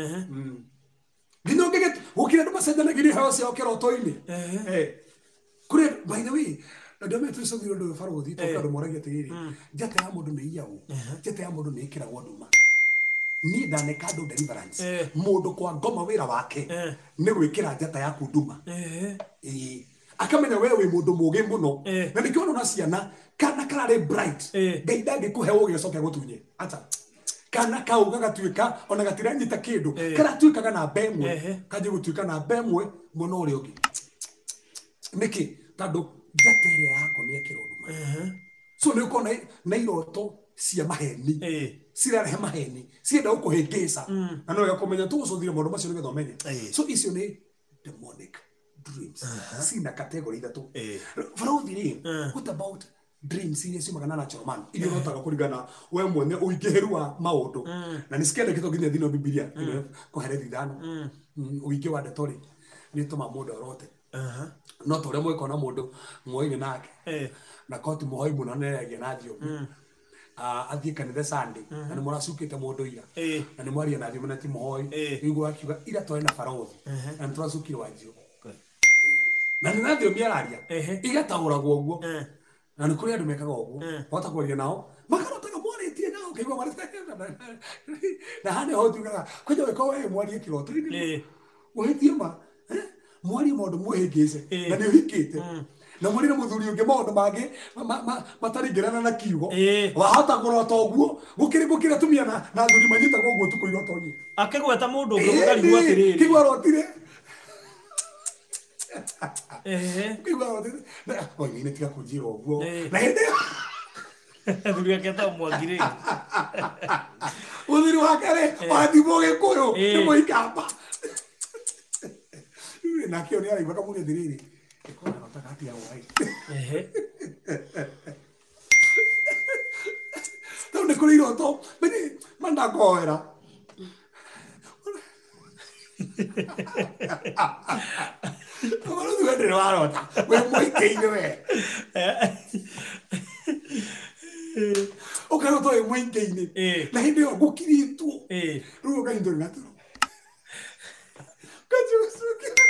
Nginya ũngĩgĩ gũkĩra andũ macenjanagia iheo ciao kĩroto-inĩ. Kũrĩ by the way, na ndĩramenya tũcogire ũndũ ũyũ barothi, tondũ andũ moragia atĩrĩrĩ, njata ya mũndũ nĩ iyagwo, njata ya mũndũ nĩ ĩkĩragwo nduma. Niĩ ndaneka andũ deliverance. Mũndũ kwa ngoma wĩra wake nĩ gwĩkĩra njata yaku nduma. Akamenya we wĩ mũndũ mũũgĩ mũno. Na nĩkĩo ũrona ciana kana kararĩ bright. Ngai ndangĩkũhe ũũgĩ ũcoke agũtunye. Acha. Kana kau gagatuĩka ona gatiranyita kĩndũ. Karatuĩkaga namba ĩmwe. Kanjia gũtuĩka namba ĩmwe mwena ũrĩa ũngĩ. Nĩkĩ? Tondũ njata ĩrĩa yako nĩ ĩkĩrwo nduma. So nĩ ũkona na iroto cia maheni. Cirarehe maheni. Cienda gũkũhĩngĩca. Na no wega kũmenya tũgũcũthĩrĩria maũndũ macio nĩgetha ũmenye. So icio nĩ demonic dreams. Cina category ithatũ. Barothi rĩ, what about dreams iria ciumaga na natural man? Iria ũrotaga kũringana we mwene ũingĩhĩru wa maũndũ. Na nĩ cikĩandĩkĩtwo nginya thĩinĩ wa Bibilia, kũherethi 5. Ũingĩ wa ndeto rĩ, nĩ ũtũmaga mũndũ arote. No ta ũrĩa mũgĩkorwo na mũndũ mwoine nake. Na korwo ti mũhoi mũno nĩaragia na thiomi. Athiĩ kanitha Sunday, na nĩ mũracukĩte mũndũ ira. Na nĩ mwaria na thiomi na ti mũhoi. Ũiguaga akiuga ira twarĩ na barothi. Na nĩ tũracukire wanjio. Na nĩ na thiomi araria. Igataũragwo ũguo. Na nĩ kũrĩ andũ mekaga ũguo. Wahota kwaria nao, makarotaga mwarĩtie nao, ũkaigua marĩte. Na hane ho tugaga kwanja weko we mwarie kiroto-inĩ ũhĩtie ma mwarie maũndũ mwĩhĩngĩce na nĩ ũhikĩte na mwari na muthuri ungi maundu mangi mataringirana na kiugo wahota kurota uguo gukiri atumia na athuri manyitagwo uguo tuku iroto-inĩ akigweta mundu ungi ukarigwo atiriri kigwa arotire kigwa arotire oi ni tiga kunjira uguo na hindi athuri ake ta Mwangi muthuri wake ri wathimwo Gikuyu ni Muikamba nake ni araigua kamuria atiriri tondũ nĩ kũrĩ iroto mandakoera tondũ we ndĩrĩ warota wĩ mũingĩ-inĩ we ũkarota wĩ mũingĩ-inĩ na hĩndĩ ĩyo ngũkirĩtwo rĩu ũkanyitwo nĩ gatoro kanjũgũcukĩra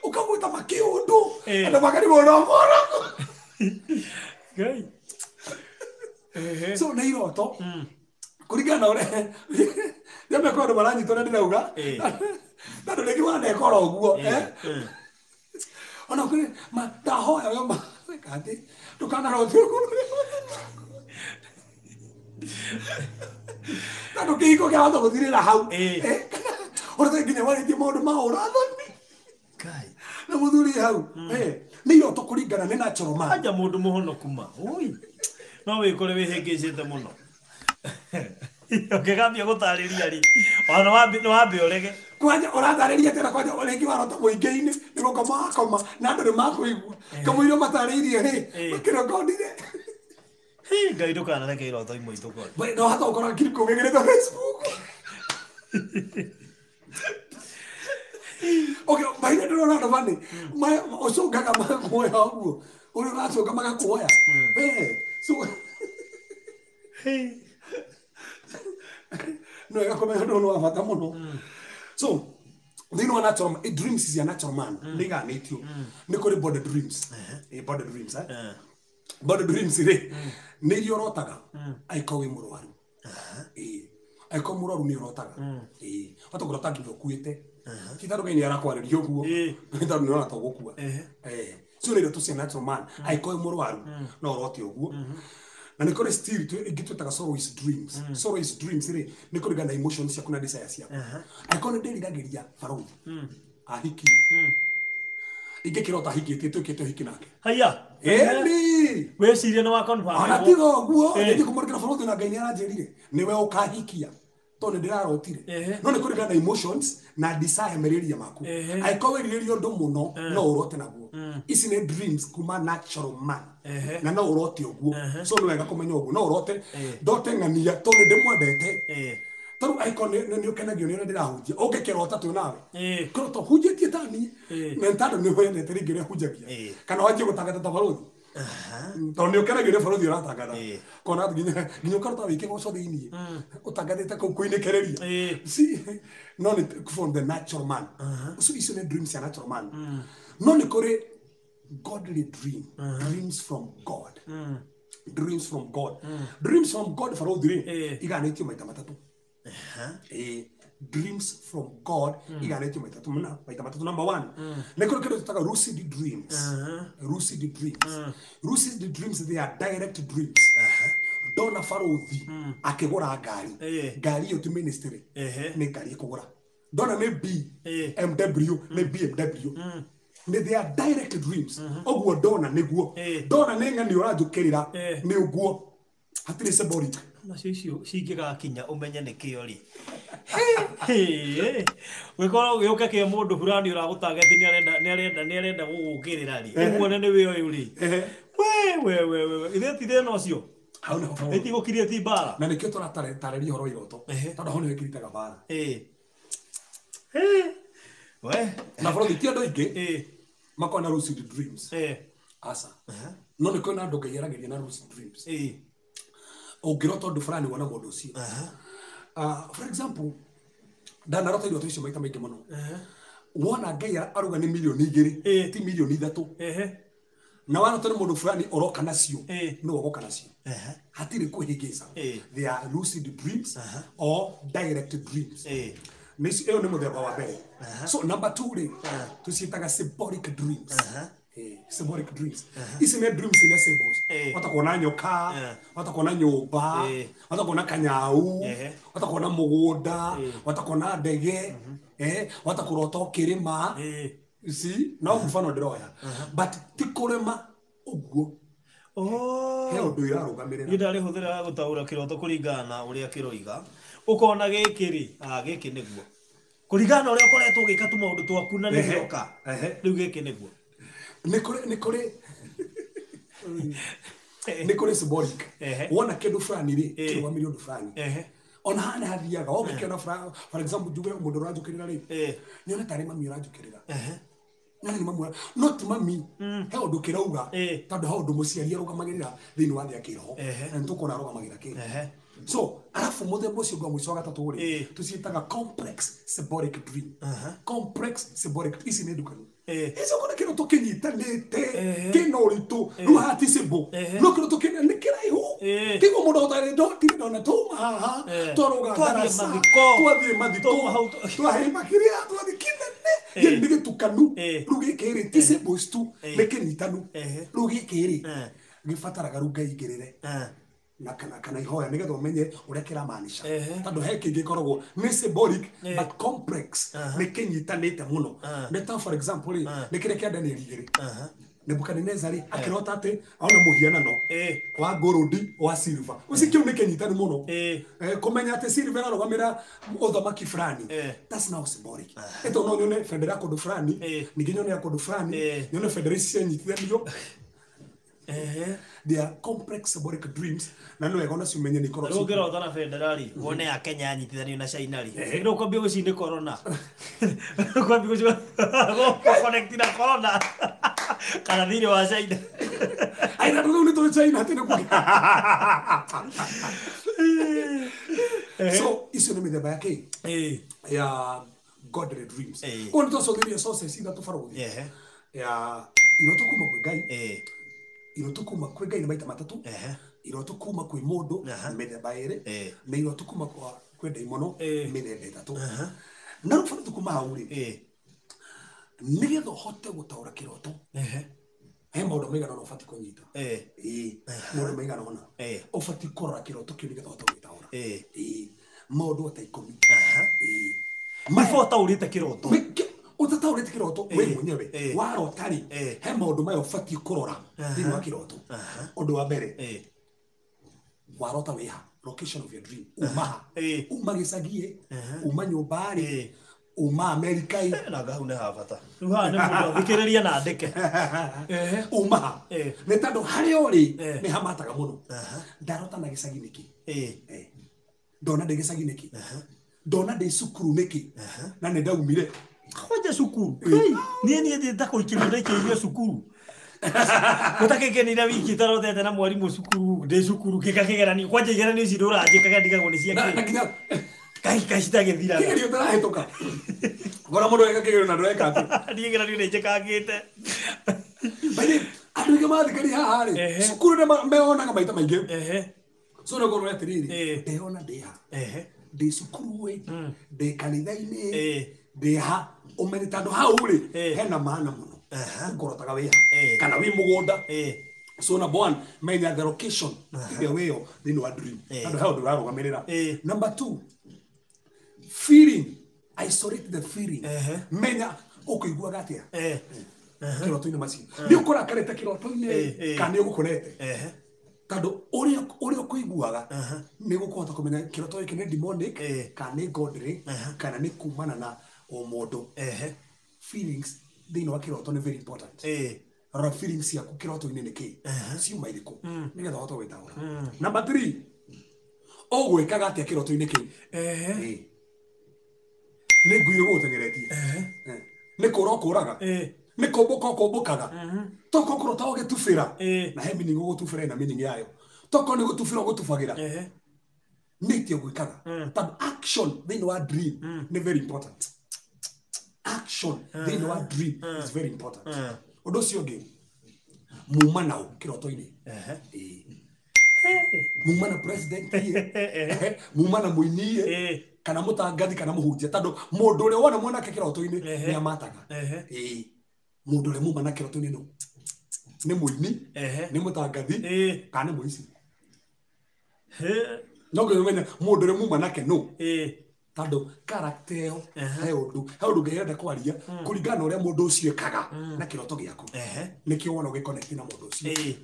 ukagweta makiundu andu makarigwo no moro Ngai so na iroto kuringana na uria ndĩambe andu maranyitwo na ndĩrauga tondũ rĩngĩ wanekora ũguo ona kũrĩ ndahoya we ma atĩ ndũkanarote ũguo tondũ kĩhiko kĩahota gũthirĩra hau ũrĩa nginya warĩtie maũndũ ma ũrathoni na muthuri hau nĩ iroto kũringana nĩ natural man anja mũndũ mũhonoku ma ui no wĩkore wĩhĩngĩcĩte mũno ũngĩgambia gũtarĩria rĩ ona nĩ wambe ũrege kwanja ũratarĩria tena kwanja rĩngĩ warota mũingĩ-inĩ nĩ gũkoma wakoma na andũ nĩ makũigua kamũira matarĩirie rĩ makĩrekondire Ngai ndũkanareke iroto imwe itũkore no hata ũkora kiriko gĩkĩrĩtwo Facebook. Okay, mahinda ndĩrona andũ bani ũcũngaga magakuoya ũguo ũrĩa ũracũnga magakuoya so no wega kũmenya ũndũ ũyũ nĩ wa bata mũno. So thĩinĩ wa natural dreams is a natural man nĩ iganĩtio nĩ kũrĩ body dreams body dreams body dreams rĩ nĩ iria ũrotaga angĩkorwo wĩ mũrwaru angĩkorwo mũrwaru nĩ ũrotaga wahota kũrota nginya ũkuĩte ti tondũ Ngai nĩ arakwarĩria ũguo tondũ nĩ ũrona ta ũgũkua so nĩ iroto cia natural man angĩkorwo wĩ mũrwaru no ũrote ũguo na nĩ kũrĩ still ĩngĩ twĩtaga sorrow is dreams. Sorrow is dreams rĩ nĩ kũringana na emotions ciaku na desire ciaku angĩkorwo nĩ ndĩriragĩria barũthi ahikie ingĩkĩrota ahikĩtie twĩkĩte ũhiki nake haya ĩni wĩcirie nĩ wa confirm ona tiga ũguo nĩthiĩ kũmũrĩkĩra barũthi na Ngai nĩ aranjĩrire nĩwe ũkahikia tondũ nĩ ndĩrarotire no nĩ kũringana na emotions na desire merirĩria maku angĩkorwo wĩrirĩria ũndũ mũno no ũrote naguo ici nĩ dreams kuma natural man na no ũrote ũguo so nĩ wega kũmenya ũguo no ũrote ndote ng'ania tondũ nĩ ndĩmwendete tondũ angĩkorwo nĩ ũkenagio nĩ ũrĩa ndĩrahunjia ũngĩkĩrota twĩ nawe kĩroto hunjĩtie ta niĩ na nĩ tondũ nĩ wendete rĩngĩ ũrĩa hunjagia kana wanjie gũtangatha ta barũthi tondũ nĩ ũkenagio nĩ barũthi ũratangatha kona nginya ũkarota wĩ kĩgoco thĩiniĩ ũtangathĩte kũu kũinĩkĩrĩria no nĩ from the natural man so icio nĩ dreams cia natural man no nĩ kũrĩ godly dream dreams from God dreams from God dreams from God barũthi rĩ iganĩtio maita matatũ dreams from God iganĩtio maita matatũ number 1 nĩ kũrĩ kĩndũ twĩtaga lucid dreams lucid dreams lucid dreams they are direct dreams ndona barũthi akĩgũra ngari ngari ĩyo ti ministry nĩ ngari ĩkũgũra ndona nĩ BMW nĩ BMW nĩ they are direct dreams ũguo ndona nĩguo ndona nĩ ng'ani ũranjũkĩrĩra nĩ ũguo hatirĩ symbolic nacio icio cingĩgakinya ũmenye nĩ kĩo rĩ gwĩkorwo gĩũke kĩa mũndũ fulani ũragũtageti nĩ arenda gũgũkĩrĩra rĩ ũmuone nĩ wĩ ũyũ rĩ we ithe ti thĩna ũcio hau nĩho ĩtigũkirie ti mbara na nĩkĩo tũratarĩria ũhoro wa iroto tondũ hau nĩho ĩkiritaga mbara we na barũthi ti andũ aingĩ makoragwo na lucid dreams aca no nĩ kwĩna andũ Ngai aragĩria na lucid dreams ũngĩrota ũndũ fulani wona mũndũ ũcio for example ndanarota iroto icio maita maingĩ mũno wona Ngai arauga nĩ mirioni 2 ti mirioni 3 Na warota nĩ mũndũ fulani ũroka nacio, nĩwe ũgoka nacio. Hatirĩ kwĩhĩngĩca. They are lucid dreams or direct dreams. Ĩyo nĩ mũthemba wa mbere. So number 2 rĩ, tũciĩtaga symbolic dreams. Symbolic dreams. Ici nĩ dreams ina symbols. Wata kuona nyoka, wata kuona nyũmba, wata kuona kanyau, wata kuona mũgũnda, wata kuona ndege, wata kũrota ũkĩrĩma. You see, no mfano ndĩroya. But ti kũrĩma ũguo. He ũndũ irarũgamĩrĩra. Niĩ ndarĩhũthĩra gũtaũra kĩroto kũringana na ũrĩa kĩroiga. Ũkona gĩkĩ rĩ, gĩkĩ nĩguo. Kũringana na ũrĩa ũkoretwo ũgĩka tũmaũndũ twaku na nĩgĩoka. Rĩu gĩkĩ nĩguo. Nĩ kũrĩ symbolic. Wona kĩndũ fulani rĩ, kĩrũgamĩrĩre ũndũ fulani. Ona haha nĩ hathiaga, ũngĩkĩona for example njuge mũndũ ũranjũkĩrĩra rĩ, nyone tarĩ mami ũranjũkĩrĩra. Nyone nĩ mami, no ti mami. He ũndũ kĩrauga, tondũ he ũndũ mũciari arũgamagĩrĩra thĩinĩ wa thĩ ya kĩroho, na nĩ tũkuona arũgamagĩrĩra kĩ. So arabu mũthemba ũcio ũngĩ wa mũico wa gatatũ rĩ, tũciĩtaga complex symbolic dream. Complex symbolic, ici nĩ ndukanu. Ici ũkona kĩroto kĩnyitanĩte, kĩna ũritũ, rĩu haha ti symbol. No kĩroto kĩna nĩ kĩraihu. Kĩguo mũndũ ahotaga ndotire ndona twauma haha, twarũga ndaraca, twathiĩ mathiko, twahĩmba kĩrĩa, twathiĩ kĩnene. Gĩkĩ nĩ gĩtukanu. Rĩu gĩkĩ rĩ, ti symbols tu, nĩ kĩnyitanu. Rĩu gĩkĩ rĩ, gĩbataraga rĩu Ngai aingĩrĩre. Na kana ihoya nĩgetha ũmenye ũrĩa kĩramaanisha. Tondũ he kĩngĩ gĩkoragwo nĩ symbolic but complex, nĩ kĩnyitanĩte mũno. Nĩ ta for example rĩ, nĩ kĩrĩa kĩa Daniel igĩrĩ. Nebukadnezar rĩ, akĩrota atĩ ona mũhianano wa gold wa silver. Ũcio kĩu nĩ kĩnyitanu mũno. Kũmenya atĩ silver ĩrarũgamĩrĩra ũthamaki fulani. That's now symbolic. Ĩto no nyone bendera kũndũ fulani, ningĩ nyone ya kũndũ fulani, nyone bendera ici cianyitithanio. They are complex symbolic dreams. Na no wega onacio ũmenye nĩ ikoragwo Rĩu ũngĩrota na bendera rĩ, wone ya Kenya yanyitithanio na China rĩ. Rĩu ũkwambia gwĩciria nĩ corona. Ũkwambia gwĩciria connect na corona. Kana thĩinĩ wa China. Ai, na rĩu nĩ tũrĩ China atĩ nĩ kuo. So icio nĩ mĩthemba ya kĩ? Ya godly dreams. Koguo nĩ twacũthĩrĩria sources ithatũ barũthi. Ya iroto kuma kwĩ Ngai. Iroto kuma kwĩ Ngai nĩ maita matatũ. Iroto kuma kwĩ mũndũ nĩ mĩthemba ĩrĩ. Na iroto kuma kwĩ ndaimono mĩthemba ĩtatũ. Na rĩu barũthi kuma hau rĩ, nĩgetha ũhote gũtaũra kĩroto, he maũndũ maigana ũna ũbatiĩ kũnyita. Maũndũ maigana ũna ũbatiĩ kũrora kĩroto kĩu nĩgetha ũhote gũgĩtaũra. Maũndũ ta 10. Before ũtaũrĩte kĩroto. Ũtataũrĩte kĩroto we mwenyewe warota rĩ, he maũndũ maya ũbatiĩ kũrora thĩinĩ wa kĩroto. Ũndũ wa mbere, warota wĩ ha? Location of your dream. Uma ha? Uma gĩcagi-ĩ, uma nyũmba-rĩ, uma Amerika-ĩ. Na ngahau nĩ ha bata. Rĩu haha nĩ mũndũ athikĩrĩrie na andĩke. Uma ha? Nĩ tondũ harĩa ũrĩ nĩ hamataga mũno. Ndarota na gĩcagi nĩkĩ? Ndona ndĩ gĩcagi nĩkĩ? Ndona ndĩ cukuru nĩkĩ? Na nĩ ndaumire. Kwanja cukuru. Niĩ niĩ thiĩte kũikĩrio ndaikĩirio cukuru. Gũtakĩkenire wiki itarotete na mwarimũ cukuru, ndĩ cukuru ngĩka kĩgeranio. Kwanja igeranio ici ndũranjĩkaga ndigagwo nĩ cia kĩ. Na nginya Kai kai citagĩthiraga. Kĩgerio ũtarahĩtũka. Ngora mũndũ eka kĩgerio na ndũreka atĩ. Niĩ igeranio nĩ njĩkangĩte. By the way, andũ aingĩ mathikĩrĩria haha rĩ, cukuru nĩ meonaga maita maingĩ. So nĩ ngorwo atĩrĩrĩ, ndeyona ndĩ ha? Ndĩ cukuru ĩ, ndĩ kanitha-inĩ, ndĩ ha? Ũmenye tondũ hau rĩ, hena maana mũno. Ũkorotaga wĩ ha? Kana wĩ mũgũnda. So number 1, menya the location ĩrĩa wĩyo thĩinĩ wa dream. Tondũ he ũndũ ũrarũgamĩrĩra. Number 2, feeling. Isolate the feeling. Menya ũkũiguaga atĩa? Kĩroto-inĩ macio. Nĩ ũkũrakarĩte kĩroto-inĩ kana nĩ ũgũkonete? Tondũ ũrĩa ũkũiguaga nĩ gũkũhota kũmenya kĩroto gĩkĩ nĩ demonic kana nĩ godly kana nĩ kumana na ũmũndũ. Feelings thĩinĩ wa kĩroto nĩ very important. Rora feelings ciaku kĩroto-inĩ nĩ kĩ? Ciuma irĩkũ? Nĩgetha ũhote gwĩtaũra. Number 3, ũgwĩkaga atĩa kĩroto-inĩ kĩu? Nĩ ngui ũgũteng'eretie. Nĩ kũra ũkũraga. Nĩ kũmbũka ũkũmbũkaga. Tokorwo kũrota ũgĩtubĩra. Na he meaning ũgũtubĩra ĩna meaning yayo. Tokorwo nĩ gũtubĩra ũgũtubagĩra. Nĩ atĩa ũgwĩkaga? Tondũ action thĩinĩ wa dream nĩ very important. Action thĩinĩ wa dream is very important. Ũndũ ũcio ũngĩ, Muma nao kĩroto-inĩ. Muma na president ye, muma na mũini ye, kana mũtangathi kana mũhunjia, tondũ mũndũ ũrĩa wona mwanake kĩroto-inĩ nĩ amataga. Mũndũ ũrĩa muma na kĩroto-inĩ no nĩ mũini, nĩ mũtangathi, kana nĩ mũici. No nginya ũmenye mũndũ ũrĩa muma nake no. Tondũ character ĩyo he ũndũ ngĩenda kwaria kũringana na ũrĩa mũndũ ũcio ekaga na kĩroto gĩaku. Nĩkĩo wona ũgĩconnect na mũndũ ũcio.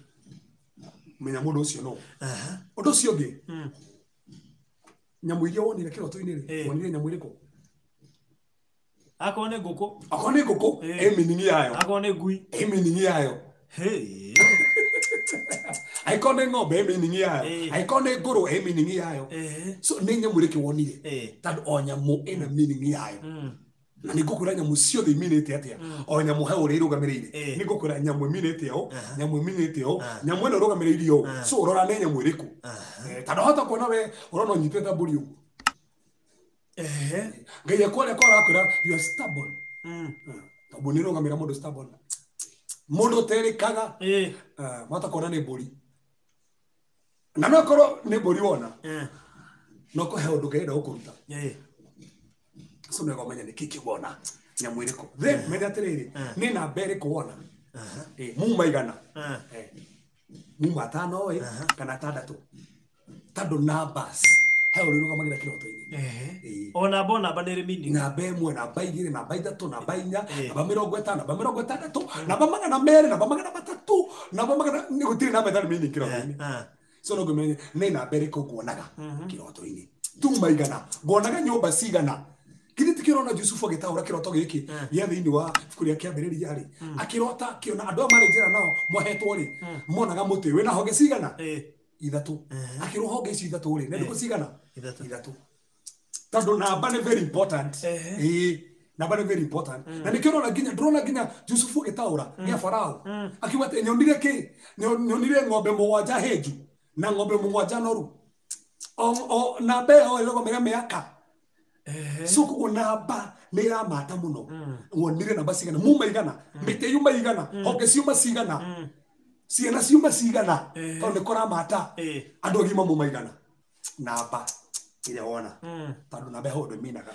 Menya mũndũ ũcio no. Ũndũ ũcio ũngĩ, nyamũ iria wonire kĩroto-inĩ rĩ, wonire nyamũ ĩrĩkũ? Akorwo nĩ ngũkũ. Akorwo nĩ ngũkũ, ĩ meaning yayo. Akorwo nĩ ngui. Ĩ meaning yayo. Angĩkorwo nĩ ng'ombe, ĩ meaning yayo. Angĩkorwo nĩ ngũrũ, ĩ meaning yayo. So nĩ nyamũ ĩrĩkũ wonire? Tondũ o nyamũ ĩna meaning yayo. Na nĩ ngũkwĩra nyamũ ciothe iminĩte atĩa. O nyamũ he ũrĩa ĩrũgamĩrĩire. Nĩ ngũkwĩra nyamũ ĩminĩte ũũ, nyamũ ĩminĩte ũũ, nyamũ ĩno ĩrũgamĩrĩire ũũ. So ũrora nĩ nyamũ ĩrĩkũ. Tondũ wahota kuona we ũrona ũnyitĩte mbũri ũguo. Ngai akwaria kwa arakwĩra you are stubborn. Tondũ nĩ ĩrũgamĩrĩra mũndũ stubborn. Mũndũ ũterĩkaga. Wahota kuona nĩ mbũri. Na no korwo nĩ mbũri wona. No kũhe ũndũ Ngai arenda gũkũruta. So nĩ ũmenye nĩ kĩĩ wona nyamũ ĩrĩkũ. Then menya atĩrĩrĩ, nĩ namba ĩrĩkũ wona. Muma igana. Muma atano ĩ, kana atandatũ. Tondũ numbers he ũrĩa ũrũgamagĩra kĩroto-inĩ. O namba namba nĩ ĩrĩ meaning. Namba ĩmwe, namba igĩrĩ, namba ithatũ, namba inya, namba 50, namba 60, namba 200, namba 300, namba magana, gũtirĩ namba ĩtarĩ meaning kĩroto-inĩ. So no ngũmenye nĩ namba ĩrĩkũ nguonaga kĩroto-inĩ. Tuma igana, nguonaga nyũmba cigana. Githĩ ti kĩrona Jusufu agĩtaũra kĩroto gĩkĩ gĩa thĩinĩ wa ibuku rĩa kĩambĩrĩria rĩ, akĩrota akĩona andũ aya marĩ njĩra nao mohetwo rĩ, monaga mũtĩ wĩna honge cigana? Ithatũ. Akĩrwo honge icio ithatũ rĩ, nĩ ndũkũ cigana? Ithatũ. Tondũ namba nĩ very important. Namba nĩ very important. Na nĩkĩo ũrona nginya, ndĩrona nginya Jusufu agĩtaũra gĩa Farao. Akiuga atĩ nyonire kĩ? Nyonire ng'ombe mũgwanja hĩnju na ng'ombe mũgwanja noru. O namba ĩyo ĩrũgamĩrĩra mĩaka. So koguo namba nĩ ĩramata mũno. Wonire namba cigana, muma igana, mĩtĩ yuma igana, honge ciuma cigana, ciana ciuma cigana, tondũ nĩ kũramata. Andũ agima muma igana. Namba ĩrĩa wona. Tondũ namba ĩho ũndũ ĩminaga.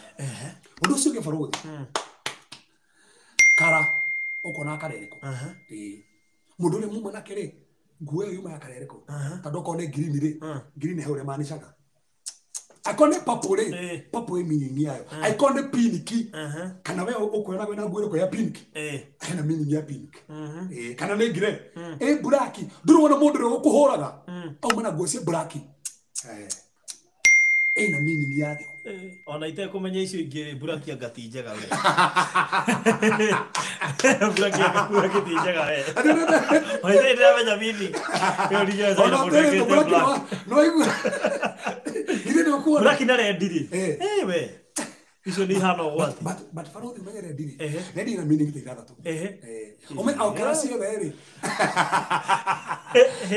Ũndũ ũcio ũngĩ barũthi. Kara, ũkona kara ĩrĩkũ? Mũndũ ũrĩa muma nake rĩ, nguo ĩyo yuma ya kara ĩrĩkũ? Tondũ okorwo nĩ green rĩ, green he ũrĩa ĩmanicaga. Angĩkorwo nĩ purple rĩ, purple ĩ meaning yayo. Angĩkorwo nĩ pink, kana we ũkuona wĩna nguo ĩrĩkũ ya pink, hena meaning ya pink. Kana nĩ grey, ĩ black, ndũrĩ wona mũndũ ũrĩa ũkũhũraga, auma na nguo cia black. Ĩna meaning yayo. Ona itekũmenya icio ingĩ, black anga ti njega we. Black anga ti njega we. Ona itarĩ ndĩramenya meaning. Ona ũtarĩ black no aigua. Black na red rĩ. We. Icio nĩ ihana ũgwati. But barũthi ũmenye red rĩ. Red ĩna meaning ta ithathatũ. Ũmenye o kara ciothe rĩ.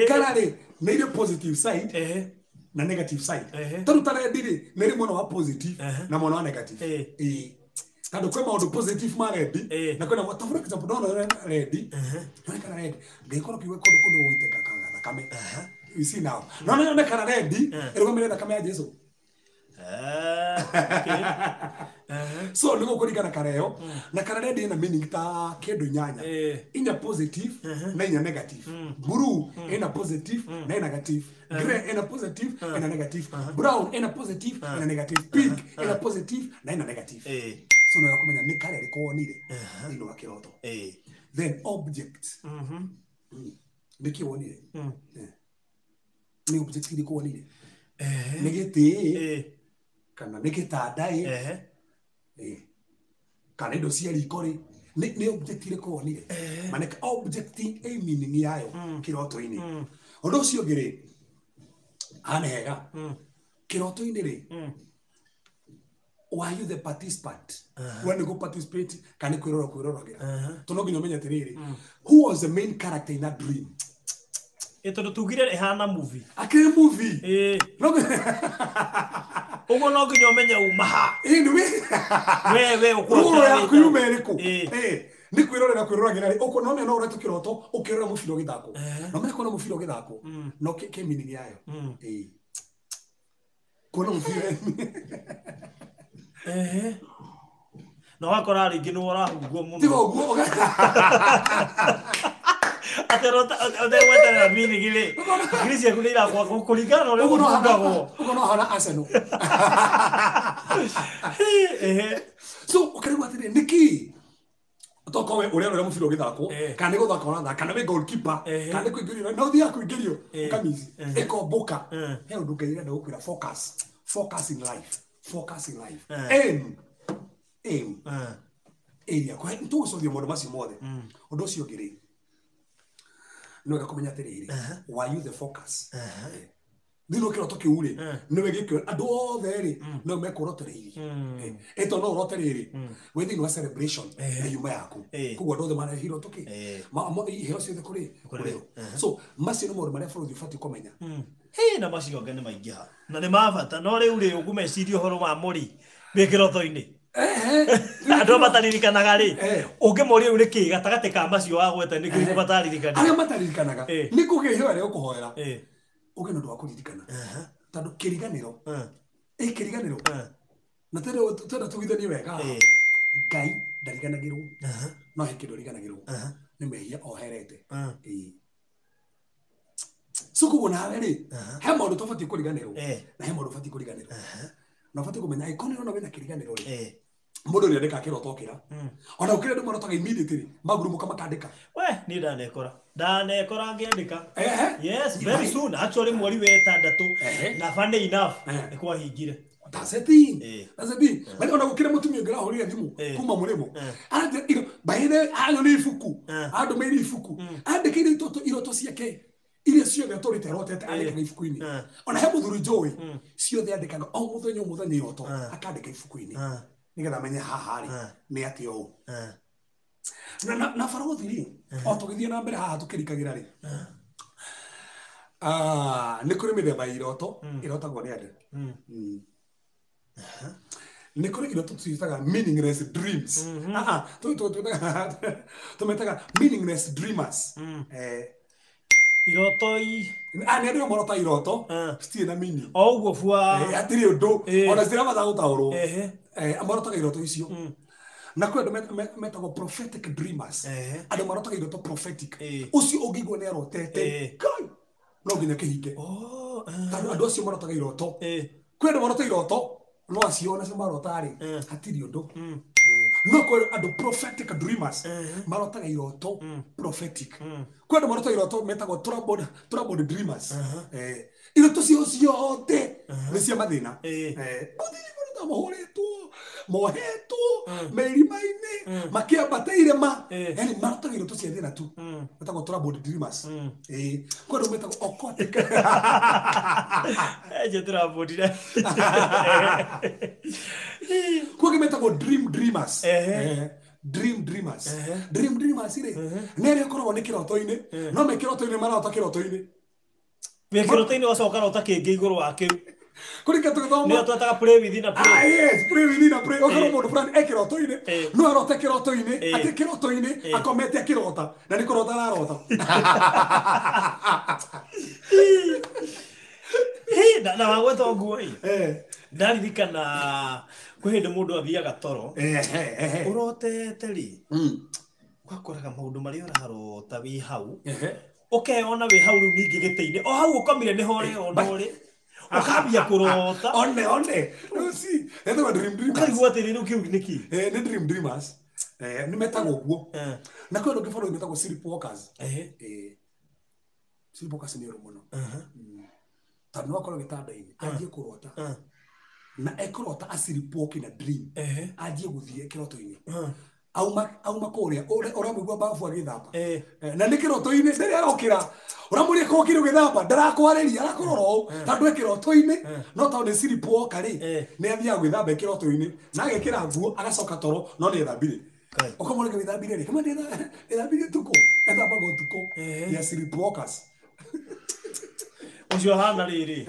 Kara rĩ, nĩ irĩ positive side na negative side. Tondũ ta red rĩ, nĩ ĩrĩ mwena wa positive na mwena wa negative. Tondũ kwĩ maũndũ positive ma red na kwĩna, ta for example, ndona red, ndona red, ngĩkorwo kiuga kũndũ kũu nĩ gũgũitĩka thakame. You see now. No, no, no, kana red, ĩrũgamĩrĩre thakame ya Jesu. So nĩ gũkũringana kara ĩyo, na kara red ĩna meaning ta kĩndũ inyanya. Inya positive na inya negative. Blue ĩna positive na ĩna negative. Grey ĩna positive ĩna negative. Brown ĩna positive ĩna negative. Pink ĩna positive na ĩna negative. So nĩ ũkũmenya nĩ kara ĩrĩkũ wonire thĩinĩ wa kĩroto. Then object. Nĩ kĩ wonire? Nĩ object ĩrĩkũ wonire? Nĩ gĩtĩ kana nĩ gĩtanda ĩ, kana indo cia riko rĩ, nĩ object ĩrĩkũ wonire? Maana object ĩ meaning yayo kĩroto-inĩ. Ũndũ ũcio ũngĩ rĩ, haha nĩ hega. Kĩroto-inĩ rĩ, were you the participant? We nĩ gũ participate kana nĩ kwĩrora kwĩroragĩra? Tondũ no nginya ũmenye atĩrĩrĩ, who was the main character in that dream? Tondũ tugire ĩhana movie. Akĩrĩ movie. Ũguo no nginya ũmenye uma ha. Ĩ, nĩ we Rũrũ yaku yuma ĩrĩkũ? Nĩ kwĩrorera kwĩroragĩra rĩ ũko no mena ũrote kĩroto ũkĩrora mũbira ũgĩthakwo. No mena kuona mũbira ũgĩthakwo no kĩ meaning yayo. Ĩĩ. Kuona mũbira. Na wakora rĩngĩ nĩ ũrahungwo mũno. Tiga ũguo. Aterota ũtegweterera meaning rĩ. Ngiri ciaku nĩ irakwa kũringana na ũrĩa ũhungagwo. Ũguo no hana Arsenal. So ũkarigwo atĩrĩ nĩkĩ tokowe uria uria mubira ugithakwo kana ni guthaka urathaka kana wi goalkeeper kana ni kuingĩrio na uthiaga kuingĩrio ũkamici ĩkomboka he ũndũ Ngai arenda gũkwĩra focus focus in life focus in life aim aim area kwa tũgũcothia maũndũ macio mothe ũndũ ũcio ũngĩ rĩ nĩ wega kũmenya atĩrĩrĩ why you the focus thĩinĩ wa kĩroto kĩu rĩ nĩwe gĩkĩo andũ othe rĩ no mekũrotereirie ĩto no ũrote rĩrĩ wĩ thĩinĩ wa celebration na yuma yaku koguo andũ othe marehe iroto kĩ iheo ciothe kũrĩ kũrĩ so macio nĩ maũndũ marĩa bũrũri ũbatiĩ kũmenya na macio angĩ nĩ maingĩha na nĩ ma bata no rĩu rĩ ũngũmeciria ũhoro wa mũri wĩ kĩroto-inĩ andũ mataririkanaga rĩ ũngĩmoria rĩu nĩkĩ gatagatĩ ka macio wagweta nĩ kĩrĩkũ mataririkanaga arĩa mataririkanaga nĩ kũgĩa iheo ĩrĩa ũkũhoera uge nĩ ũndũ wa kũririkana tondũ kĩriganĩro kĩriganĩro na twenda tugithanie wega Ngai ndariganagĩrwo no he kĩndũ ariganagĩrwo nĩ mehia oherete so koguo nawe rĩ he maũndũ tũbatiĩ kũriganĩrwo na he maũndũ ũbatiĩ kũriganĩrwo na ũbatiĩ kũmenya angĩkorwo nĩ ũrona wĩna kĩriganĩro rĩ mũndũ nĩ andĩkaga kĩroto okĩra ona gũkĩrĩ andũ marotaga immediately magurumũka makandĩka we niĩ ndanekora ngĩandĩka yes very soon actually mweri wa ĩtandatũ na funny enough nĩ kwahingire. That's the thing. That's the thing. Bali ona gũkĩrĩ mũtumia ũngĩ ũrahũrire thimũ kuma mũrĩmo baithe anyonire ibuku andũmĩire ibuku andĩkĩire iroto ciake iria ciothe atũrĩte arotete andĩkaga ibuku-inĩ ona he mũthuri njũĩ ciothe andĩkaga o mũthenya o mũthenya iroto akandĩka ibuku-inĩ nĩgetha amenye haha rĩ nĩ atĩa ũũ na barothi rĩ o tũgĩthiĩ na mbere haha tũkĩrikagĩra rĩ nĩ kũrĩ mĩthemba ya iroto irotagwo nĩ andũ nĩ kũrĩ iroto twĩtaga meaningless dreams tũmetaga meaningless dreamers iroto i nĩ andũ marota iroto citirĩ na meaning o ũguo bua hatirĩ ũndũ ona citirabata gũtaũrwo marotaga iroto icio na kwĩ andũ metagwo prophetic dreamers andũ marotaga iroto prophetic ũcio ũngĩigua nĩ arotete Ngai no nginya kĩhinge tondũ andũ acio marotaga iroto kwĩ andũ marota iroto no acio ona cio marota rĩ hatirĩ ũndũ no kwĩ andũ prophetic dreamers marotaga iroto prophetic kwĩ andũ marotaga iroto metagwo troubled dreamers iroto cio ciothe nĩ cia mathĩna mahũrĩtwo mohetwo merima-inĩ makĩambata irĩma yani marotaga iroto cia thĩna tu metagwo troubled dreamers kwĩ andũ metagwo occultic tũrabũndire kwĩ angĩ metagwo dream dreamers dream dreamers dream dreamers rĩ nĩ arĩa ũkoragwo nĩ kĩroto-inĩ no me kĩroto-inĩ marota kĩroto-inĩ wĩ kĩroto-inĩ wacoka rota kĩngĩ igũrũ wa kĩu kũrĩka tũgĩthoma nĩyo twetaga play within a play yes play within a play ũkorwo mũndũ fulani e kĩroto-inĩ no arote kĩroto-inĩ atĩ kĩroto-inĩ akomete akĩrota na nĩ kũrota ararota na wagweta ũguo ĩ ndaririkana kwĩ hĩndĩ mũndũ athiaga toro ũrotete rĩ ũgakoraga maũndũ marĩa ũrarota wĩ hau ũkeyona wĩ hau rĩu ningĩ gĩtĩ-inĩ o hau ũkomire nĩho ũreyona ũrĩ ũkambia kũrota one one rĩu si etagwo dream dreamers ũkarigwo atĩrĩ rĩu kĩu nĩ kĩ nĩ dream dreamers nĩ metagwo ũguo na kwĩ andũ angĩ bũrũri metagwo sleepwalkers sleepwalkers nĩ ũru mũno tondũ no akorwo gĩtanda-inĩ anjie kũrota na ekũrota a sleepwalk in a dream anjie gũthiĩ kĩroto-inĩ auma kũrĩa ũramũigua babu agĩthamba na nĩ kĩroto-inĩ rĩrĩa arokĩra ũramũria kokĩra ũgĩthamba ndarakwarĩria arakũrora ũũ tondũ e kĩroto-inĩ no tondũ nĩ sleepwalker rĩ nĩ athiaga gwĩthamba e kĩroto-inĩ na agekĩra nguo agacoka toro no nĩ ethambire ũkamwona wĩthambire rĩ kama ndĩthambire ũtukũ ethambaga ũtukũ ya sleepwalkers Ucio hana riri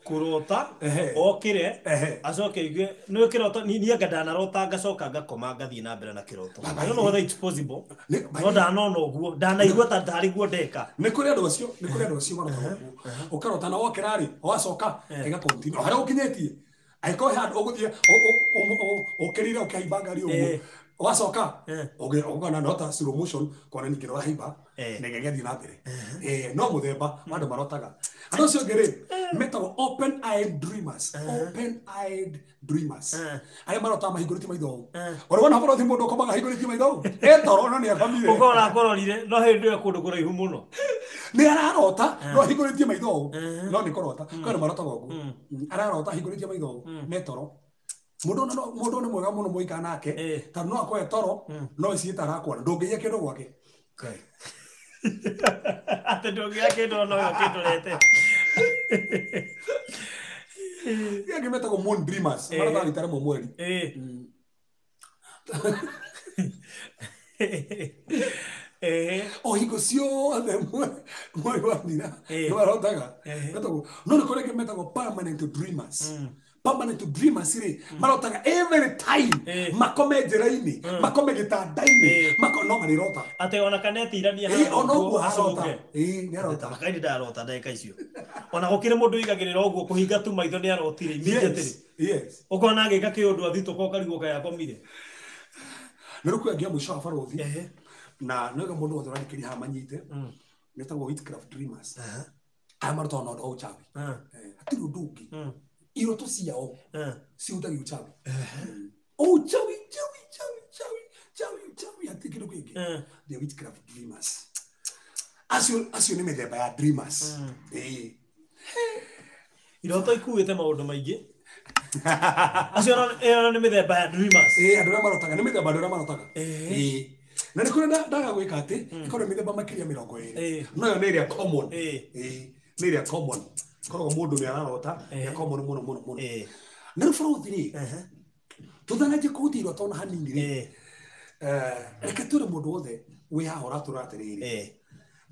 kurota okire acoke igue ni kiroto ni anga ndanarota ngacoka ngakoma ngathie na mbere na kiroto. I don't know whether it's possible. No ndanona uguo ndanaigua ta ndari guo ndeka. Ni kuri andu acio ni kuri andu acio marota uguo. Ukarota na wokira ri wacoka ega continue haria ukinyetie. Aiko handu uguthie ukirire ukihaimba ngari uguo. Wacoka ugana nota slow motion kona ningĩ ũrahaimba na ĩgagĩthiĩ na mbere. No mũthemba wa andũ marotaga. Andũ acio angĩ rĩ metagwo open eyed dreamers. Open eyed dreamers. Arĩa marotaga mahingũrĩtie maitho ũũ. Ũrĩ wona bũrũthi mũndũ ũkomaga ahingũrĩtie maitho ũũ? Toro no nĩ akomire. Ũkona akororire no hĩndĩ ĩyo kũndũ kũraihu mũno. Nĩ ararota no ahingũrĩtie maitho ũũ. No nĩ kũrota. Kwĩ andũ marotaga ũguo. Ararota ahingũrĩtie maitho ũũ. Me toro. Mundu no mwega muno muikara nake tondu no akwe toro no ici itarakwana ndungiiya kindu gwake. Ati ndungiiya kindu no yo kindu rete. Angĩ metagwo moon dreamers marotaga rita rĩmwe mweri. O hingo ciothe mweri wathira nĩ marotaga. No nĩ kũrĩ angĩ metagwo permanent dreamers. Permanent dreamers ri marotaga every time makome njĩra-inĩ makome gĩtanda-inĩ no marĩrota atĩ ona kana etirania ona ũguo arota nĩ arota makaini ndarota ndagĩka icio ona gũkĩrĩ mũndũ ũigagĩrĩra ũguo kũhinga tu maitho nĩ arotire immediately. Yes. Ũkona agĩka kĩũndũ athitũka ũkarigwo kaĩ akomire. Nĩ rĩu kwĩ angĩ a mũico wa barũthi na nĩwega mũndũ wothe ũrathikĩrĩria haha manyite metagwo witchcraft dreamers. Aya marotaga na ũndũ wa ũchawi. Hatirĩ ũndũ ũngĩ. Iroto ciao cihutagia uchawi. Uchawi chawi chawi chawi chawi chawi hatirĩ kĩndũ kĩngĩ. The witchcraft dreamers. Acio nĩ mĩthemba ya dreamers. Iroto ikuĩte maũndũ maingĩ. Acio nĩ mĩthemba ya dreamers. Andũ arĩa marotaga nĩ mĩthemba andũ arĩa marotaga. Na nĩ kũrĩ ndaga gwĩka atĩ ĩkorwo mĩthemba makĩria 20. No ĩyo nĩ ĩrĩa common. Nĩ ĩrĩa common. Korwo mũndũ nĩ ararota ya common mũno mũno mũno. Na rĩu bũrũthi rĩ tũthananjie kũhutia iroto ona hanini rĩ reke twĩre mũndũ wothe wĩ haha ũratũra atĩrĩrĩ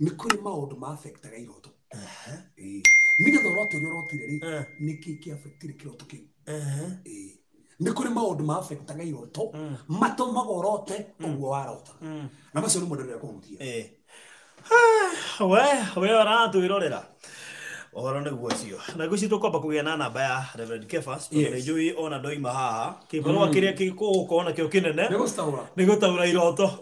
nĩ kũrĩ maũndũ ma affectaga iroto. Nĩgetha ũrote ũrĩa ũrotire rĩ nĩkĩ kĩ affectire kĩroto kĩu. Nĩ kũrĩ maũndũ ma affectaga iroto matũmaga ũrote ũguo warota. Na macio nĩ mũndũ ũrĩa kũhutia. We ũratwĩrorera ũhoro nĩguo ũcio na ngwĩciria tũkwamba kũgĩa na namba ya Reverend Kefas tondũ nĩ njũĩ ona ndoima haha kĩbarũa kĩrĩa gĩgũkorwo nakĩo kĩnene nĩ gũtaũra iroto.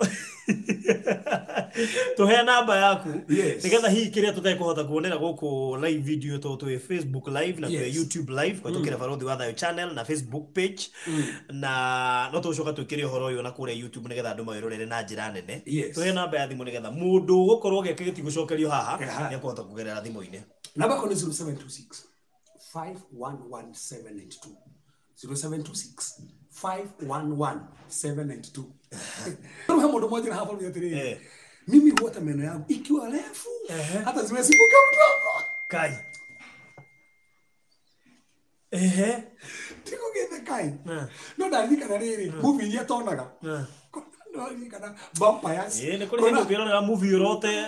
Tũhe namba yaku nĩgetha hihi kĩrĩa tũtekũhota kuonera gũkũ live video tondũ twĩ Facebook live na twĩ YouTube live kũhetũkĩra Barũthi wa Thayũ channel na Facebook page na no tũgũcoka twĩkĩre ũhoro ũyũ na kũrĩa YouTube nĩgetha andũ mawĩrorere na njĩra nene. Tũhe namba ya thimũ nĩgetha mũndũ ũgũkorwo gĩake gĩtigũcokerio haha nĩekũhota kũgerera thimũ-inĩ. Namba yakwa nĩ 0726 511792. 0726 511792. Rĩu he mũndũ mmoja haha bũrũri atĩrĩrĩ mimi huota meno yangu ikiwa refu hata zimesimbuka mdomo. Kai. Tikugĩte kai. No ndaririkana rĩrĩ movie iria tonaga. Ndaririkana vampires. Nĩ kũrĩ hĩndĩ ũngĩrorera movie ũrote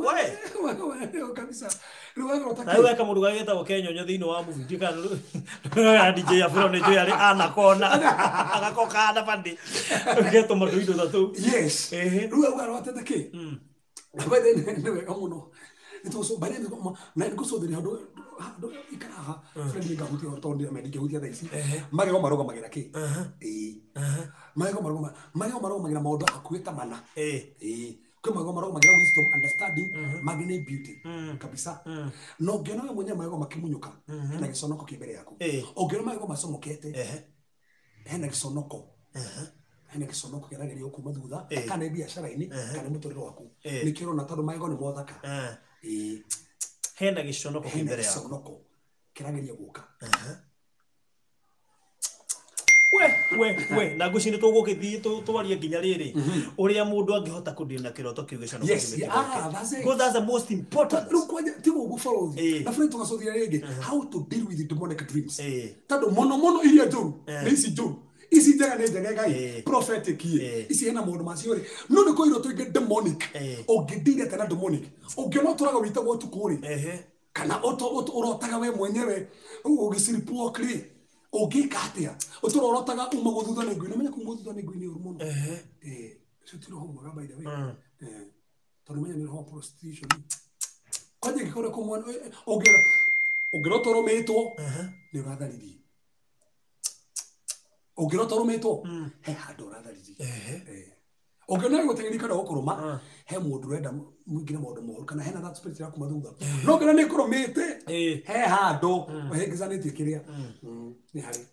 we kabisa. Rĩu wagĩrota kĩ? Weka mũndũ gagĩtagwo Kenyonyo thĩinĩ wa movie ndikana DJ Afro nĩ njũĩ arĩ anakona agakoka na bandi ũgetũma tũindo ta tũu. Yes. Rĩu auga arotete kĩ? Nĩ wega mũno. Nĩngũcũthĩrĩria handũ ikara haha friend nĩngahutia ũhoro tondũ ndingĩhutia thaa ici. Magego marũgamagĩra kĩ? Magego marũgamagĩra maũndũ hakuhĩ ta mana. Kwĩ magego marũgamagĩra wisdom, understanding, mangĩ nĩ beauty kabisa. Na ũngĩona we mwenyewe magego makĩmunyũka hena gĩconoko kĩ mbere yaku. Ũngĩona magego macomokete hena gĩconoko. Hena gĩconoko kĩragerio kuma thutha kana biacara-inĩ kana mũtũrĩre waku. Nĩkĩo ũrona tondũ magego nĩ mothaka. Hena gĩconoko kĩ mbere yaku. Gĩconoko kĩrageria gũka. We na ngwĩciria tũgũgĩthiĩ twarie nginya rĩrĩ ũrĩa mũndũ angĩhota kũdeal na kĩroto kĩu gĩconoko. Yes, that's it. Because that's the most important. Rĩu kwanja tiga ũguo bũrũthi na bũrũri tũgacũthĩrĩria rĩngĩ how to deal with the demonic dreams. Tondũ mũno mũno iria njũru nĩ ici njũru. Ici njega nĩ njega Ngai prophetic ici hena maũndũ macio rĩ no nĩ kũirwo tũingĩ demonic ũngĩdeal atĩa na demonic ũngĩona ũtũraga wĩtagwo ũtukũ rĩ Kana ũrotaga we mwenyewe ũgĩciripwo rĩ ũngĩka atĩa ũtũrorotaga uma gũthutha nĩ ngui na menya kuma gũthutha nĩ ngui nĩ ũru mũno. Ũcio ti roho mwega by the way. Tondũ menya nĩ roho wa prostitution. Kwanja ingĩkorwo kũmwe ũngĩrota ũrũmĩtwo nĩ ũratharirie. Ũngĩrota ũrũmĩtwo he handũ ũratharirie. Ũngĩona gũteng'eria kana gũkũrũma he mũndũ ũrenda mũingĩre maũndũ moru kana hena that spirit ya kuma thutha. No ũngĩona nĩ ĩkũrũmĩte he handũ ũhĩngĩcanĩtie kĩrĩa nĩ harĩ.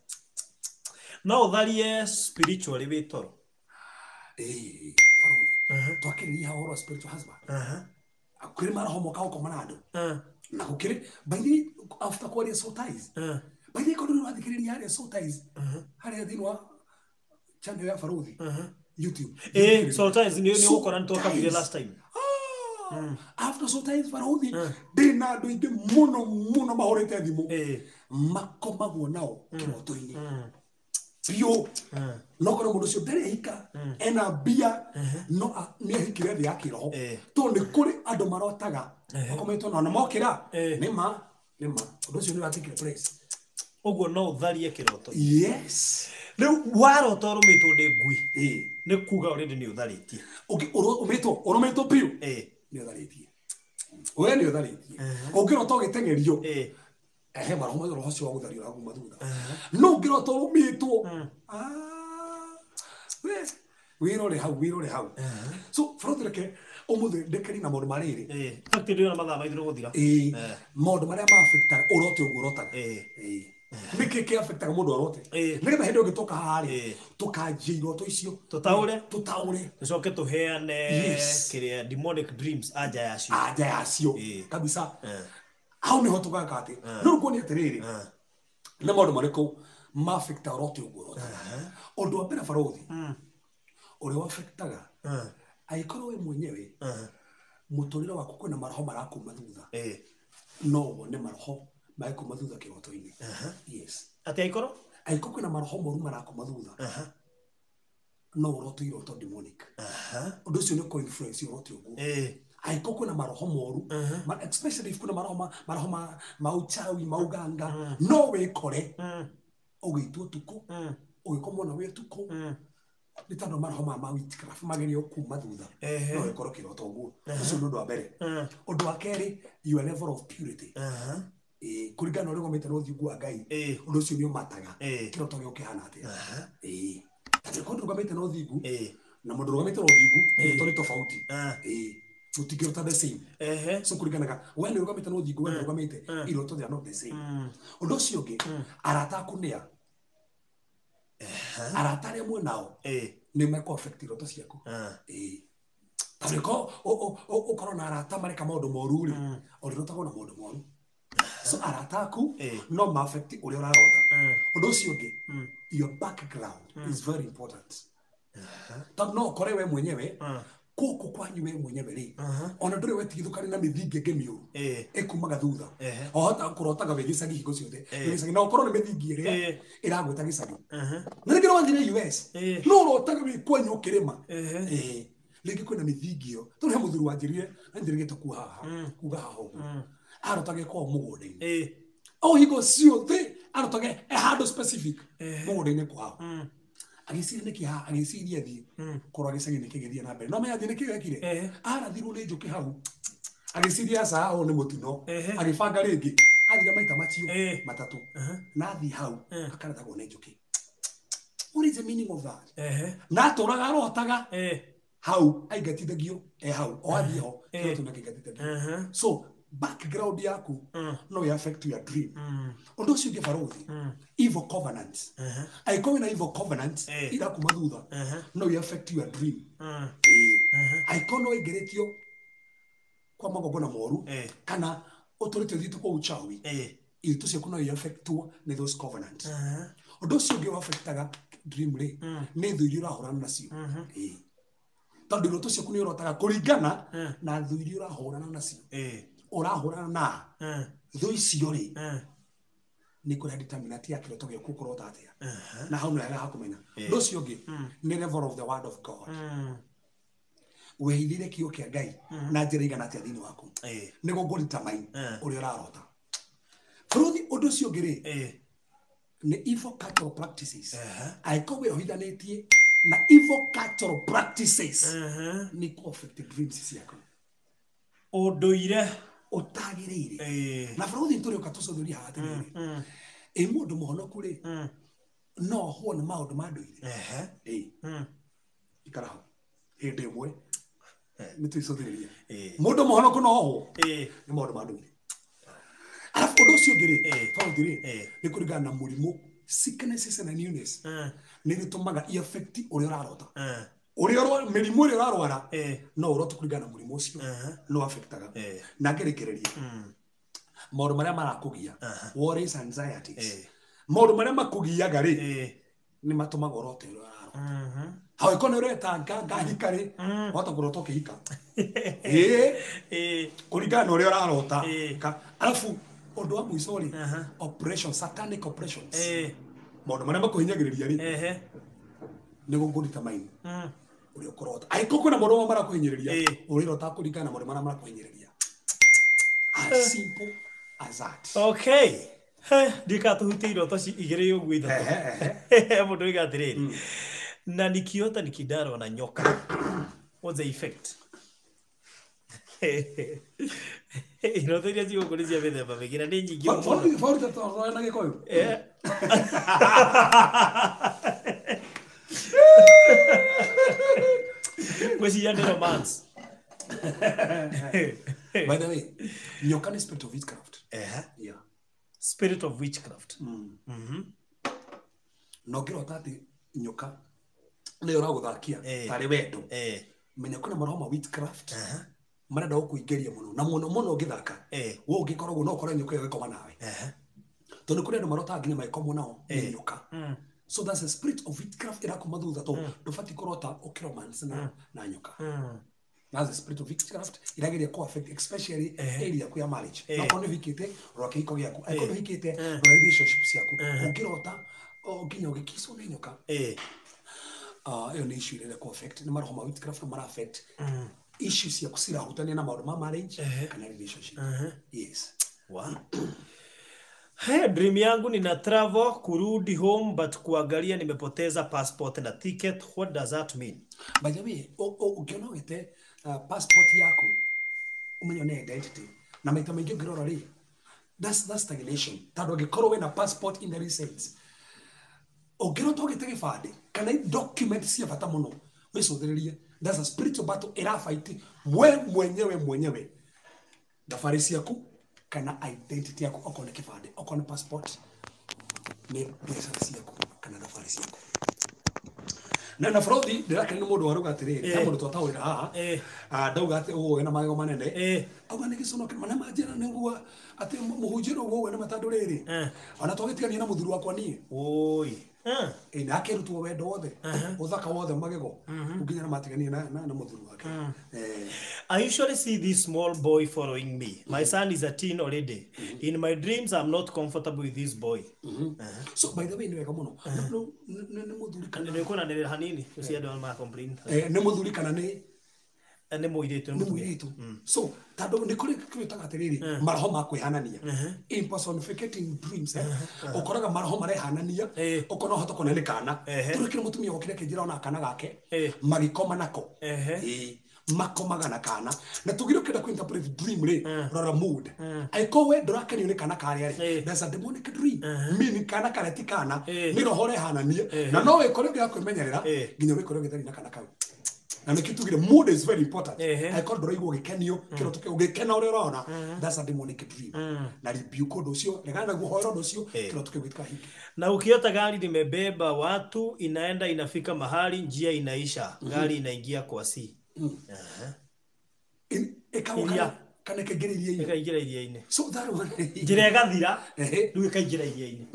No ũtharie spiritually wĩ toro. Baruthi twakĩrĩria ũhoro wa spiritual husband. Kũrĩ maroho moka gũkoma na andũ. Na gũkĩrĩ by the after kwaria soul ties. By the way korwo ũrathikĩrĩria harĩa soul ties harĩa thĩinĩ wa channel ya Baruthi YouTube. Soul ties nĩ ũgũkora nĩ twakabire last time. After soul ties Baruthi ndĩ na andũ aingĩ mũno mũno mahũrĩte thimũ makomagwo nao kĩroto-inĩ biũ. No korwo mũndũ ũcio ndarĩ ahika ena mbia no nĩ ahikire thĩ ya kĩroho tondũ nĩ kũrĩ andũ marotaga makometwo nao na mokĩra nĩ ma ũndũ ũcio nĩ ũratikire place. Ũguo no ũtharie kĩroto. Yes. Rĩu warota ũrũmĩtwo nĩ ngui nĩ kuga already nĩ ũtharĩtie. Ũrũmĩtwo biũ nĩ ũtharĩtie. We nĩ ũtharĩtie. Ũngĩrota ũgĩteng'erio ehe maroho roho ũcio wa gũthario ũrakuma thutha. No ũngĩrota ũrũmĩtwo wĩrore hau wĩrore hau. So Baruthi reke ũmũthĩ ndekeri na maũndũ ma rĩrĩ. Fact ndĩrona mathaa maitũ gũthira. Maũndũ marĩa ma affectaga ũrote ũguo ũrotaga. Nĩkĩ kĩ affectaga mũndũ arote nĩgetha hĩndĩ ĩngĩ tũka haha rĩ tũkanjia iroto icio tũtaũre tũcoke tũheane kĩrĩa demonic dreams anja yacio kabisa. Hau nĩho tũgaka atĩ no rĩu kuonia atĩrĩrĩ nĩ maũndũ marĩkũ ma affectaga ũrote ũguo ũrotaga. Ũndũ wa mbere Baruthi ũrĩa wa-affectaga angĩkorwo we mwenyewe mũtũrĩre waku kwĩna maroho marakuma thutha no wone maroho magĩkuma thutha kĩroto-inĩ. Yes. Atĩ angĩkorwo kwĩna maroho moru marakuma thutha no ũrote iroto demonic. Ũndũ ũcio nĩ kũ-influence ũrote ũguo. Angĩkorwo kwĩna maroho moru especially if kwĩna maroho ma uchawi ma uganga no wĩkore ũgĩitwo ũtukũ ũgĩkomwo na wĩ ũtukũ nĩ tondũ maroho ma witchcraft magerio kuma thutha no wĩkorwo kĩroto ũguo. Ũcio nĩ ũndũ wa mbere. Ũndũ wa kerĩ your level of purity. Kũringana na ũrĩa ũgomete na ũthingu wa Ngai ũndũ ũcio nĩ ũmataga kĩroto gĩo kĩhana atĩa. Tondũ korwo ndũrũgamĩte na ũthingu na mũndũ ũrũgamĩte na ũthingu kĩroto nĩ tofauti. Mũtingĩrota the same. So kũringanaga we nĩ ũrũgamĩte na ũthingu we ndũrũgamĩte iroto they are not the same. Ũndũ ũcio ũngĩ arata aku nĩ a arata arĩa mwĩ nao nĩ mekũ affect iroto ciaku. Tondũ ũkorwo na arata mareka maũndũ moru rĩ ũrĩrotagwo na maũndũ moru. So arata aku no ma affect ũrĩa ũrarota. Ũndũ ũcio ũngĩ your background is very important. Tondũ no ũkore we mwenyewe gũkũ kwanyu we mwenyewe rĩ ona ndũrĩ wetigithũkane na mĩthingi ĩngĩ mĩũru ĩkumaga thutha. Ohota kũrotaga wĩ gĩcagi hingo ciothe gĩcagi na ũkorwo nĩ mĩthingi ĩrĩa ĩragwĩta gĩcagi. Na rĩngĩ no wathire US no ũrotaga wĩ kwanyu ũkĩrĩma. Rĩngĩ kwĩna mĩthingi ĩyo tondũ he mũthuri wanjĩrire na njĩrĩgĩte kuga haha ũguo arotage kwao mũgũnda-inĩ o hingo ciothe arotage e handũ specific mũgũnda-inĩ kwao. Agĩciria nĩkĩ haha agĩciria thiĩ korwo gĩcagi nĩkĩ gĩthiĩ na mbere no menya athiĩ nĩkĩ gekire arathirwo nĩ njũkĩ hau agĩciria aca ũyũ nĩ mũtino agĩbanga rĩngĩ athire maita macio matatũ na athiĩ hau akarathagwo nĩ njũkĩ. What is the meaning of that? Na atũraga arotaga hau aingatithagio e hau o athiĩ ho kĩroto nakĩingatithagio. So background yaku no ĩ affect your dream. Ũndũ ũcio ũngĩ Baruthi evil covenants. Angĩkorwo wĩna evil covenants irakuma thutha no ĩ affect your dream. Angĩkorwo no ĩingĩrĩtio kwa magongona moru kana ũtũrĩte ũthiĩte kwa uchawi iroto ciaku no ĩ affectwo nĩ those covenants. Ũndũ ũcio ũngĩ wa-affectaga dream rĩ nĩ thũ iria ũrahũrana nacio. Tondũ iroto ciaku nĩ ũrotaga kũringana na thũ iria ũrahũrana nacio. Ũrahũrana na thũ icio rĩ nĩ kũrĩa determinant ya kĩroto gĩaku ũkũrota atĩa. Na hau nĩ hega ha kũmenya. Ũndũ ũcio ũngĩ nĩ level of the word of God. Wehithire kiugo kĩa Ngai na njĩra igana atĩa thĩinĩ waku nĩguo ngũdetermine ũrĩa ũrarota. Bũrũthi ũndũ ũcio ũngĩ rĩ nĩ evil cultural practices. Angĩkorwo wĩohithanĩtie na evil cultural practices nĩ kũ affect dreams ciaku. Ũndũire ũtagĩrĩire. Na bũrũthi tũrĩũka tũcũthũrie haha atĩrĩrĩ, ĩ mũndũ mũhonoku rĩ no ohwo nĩ maũndũ ma ndũire. Ikara hau hĩndĩ ĩmwe nĩ twĩcũthĩrĩrie. Mũndũ mũhonoku no ohwo nĩ maũndũ ma ndũire. Alafu ũndũ ũcio ũngĩ rĩ bũrũthi rĩ nĩ kũringana na mũrimũ sicknesses and illness nĩ gĩtũmaga i-affect ũrĩa ũrarota. Ũrĩa mĩrimũ ĩrĩa ũrarwara no ũrote kũringana na mũrimũ ũcio no affectaga. Na ngĩrĩkĩrĩria maũndũ marĩa marakũgia, worries, anxieties, maũndũ marĩa makũgiaga rĩ nĩ matũmaga ũrote ũrĩa ũrarota. Hau ĩkorwo nĩ ũretanga ngahika rĩ wahota kũrota ũkĩhika kũringana na ũrĩa ũrarota. Alafu ũndũ wa mũico rĩ, oppression, satanic oppressions, maũndũ marĩa makũhinyagĩrĩria rĩ nĩ gũkũdetermine ũrĩa ũkũrota. Angĩkorwo kwĩna maũndũ mamwe marakũhinyĩrĩria ũrĩrota kũringana na maũndũ marĩa marakũhinyĩrĩria. As simple as that. Okay. Ndika tũhutie iroto igĩrĩ ũguo ithatũ. Mũndũ oiga atĩrĩrĩ, na nikiota nikidarwa na nyoka, what's the effect? Iroto iria cigũkũ nĩ cia mĩthemba mĩingĩ na nĩ nyingĩ mũno. Bũrũri na Gĩkũyũ. Ngwĩciria nĩ romance. By the way, nyoka nĩ spirit of witchcraft. Yeah. Spirit of witchcraft. Na ũngĩrota atĩ nyoka nĩyo ũragũthakia tarĩ wendo, menya kwĩna maroho ma witchcraft marenda gũkũingĩria mũno na mũno mũno ũngĩthaka we ũngĩkoragwo no ũkore nyoka ĩyo ĩgĩkoma nawe, tondũ kũrĩ andũ marotaga nginya magĩkomwo nao nĩ nyoka. So that's a spirit of witchcraft ĩrakuma thutha, tondũ ndũbatiĩ kũrota ũkĩromance na nyoka. That's the spirit of witchcraft irageria kũ affect especially area yaku ya marriage. Na okorwo nĩ ũhikĩte, rora kĩhiko gĩaku. Angĩkorwo ndũhikĩte, rora relationship ciaku. Ũngĩrota nginya ũgĩkicwo nĩ nyoka, ĩyo nĩ issue ĩrĩa kũ affect nĩ maroho ma witchcraft mara affect issues ciaku cirahutania na maũndũ ma marriage kana relationship. Yes. Wow. Hey, dream yangu nina travel kurudi home but kuangalia nimepoteza passport na ticket. What does that mean? By the way, ukiona ũgĩte passport yaku umenye nĩ identity na maita maingĩ ũngĩrora rĩ that's stagnation, tondũ ũngĩkorwo wĩna passport in the recent ũngĩrota ũgĩte gĩbandĩ kana document cia bata mũno wĩcũthĩrĩrie, that's a spiritual battle ĩrafight we mwenyewe thabarĩ ciaku kana identity yaku, okorwo nĩ kĩbandĩ, okorwo nĩ passport, nĩ biacara ciaku kana thabarĩ ciaku. Na bũrũthi ndĩrakena nĩ mũndũ waruga atĩrĩrĩ, he mũndũ twataũrĩra haha ndauga atĩ ũũ wĩna magego manene, auga nĩ gĩcono mana manjĩra nĩguo atĩ mũhunjĩre ũguo wĩna matandũ rĩrĩ, ona twagĩtigania na mũthuri wakwa niĩ. Oi. Na akĩrutwo wendo wothe ũthaka wothe magego nginya na matigania na mũthuri wake. I usually see this small boy following me. My son is a teen already. In my dreams I'm not comfortable with this boy. So by the way, nĩ wega mũno nĩ mũthuri kana nĩ kuona hanini ũcio andũ ma complain. Nĩ mũthuri kana nĩ mũirĩtu, nĩ mũirĩtu. So tondũ nĩ kũrĩ kĩrĩtaga atĩrĩrĩ maroho ma kwĩhanania, impersonificating dreams, ũkoraga maroho marehanania, ũkona ũhota kuona nĩ kana tondũ kĩrĩ mũtumia wokire akĩnjĩra ona kana gake magĩkoma nako, makomaga na kana na tugire ũkĩenda kũ interpret dream rĩ rora mood. Angĩkorwo we ndũrakenio nĩ kana karĩa rĩ, there's a demonic dream, meaning kana karĩa ti kana, nĩ roho ũrehanania, na no wĩkore ũngĩaga kwĩmenyerera nginya wĩkore ũgĩtharia na kana kau. Na nĩkĩo tugire mood is very important. Angĩkorwo ndũraigua ũgĩkenio kĩroto kĩu ũgĩkena ũrĩa ũrona, that's a demonic dream. Na rebuke ũndũ ũcio, regana naguo, hoera ũndũ ũcio, kĩroto kĩu gĩtikahinge. Na ukiota gari limebeba watu inaenda inafika mahali njia inaisha, gari inaingia kwa sea. Iria. Kana ĩkaingĩra iria-inĩ. Ĩkaingĩra iria-inĩ. So that one njĩra ĩgathira rĩu ĩkaingĩra iria-inĩ.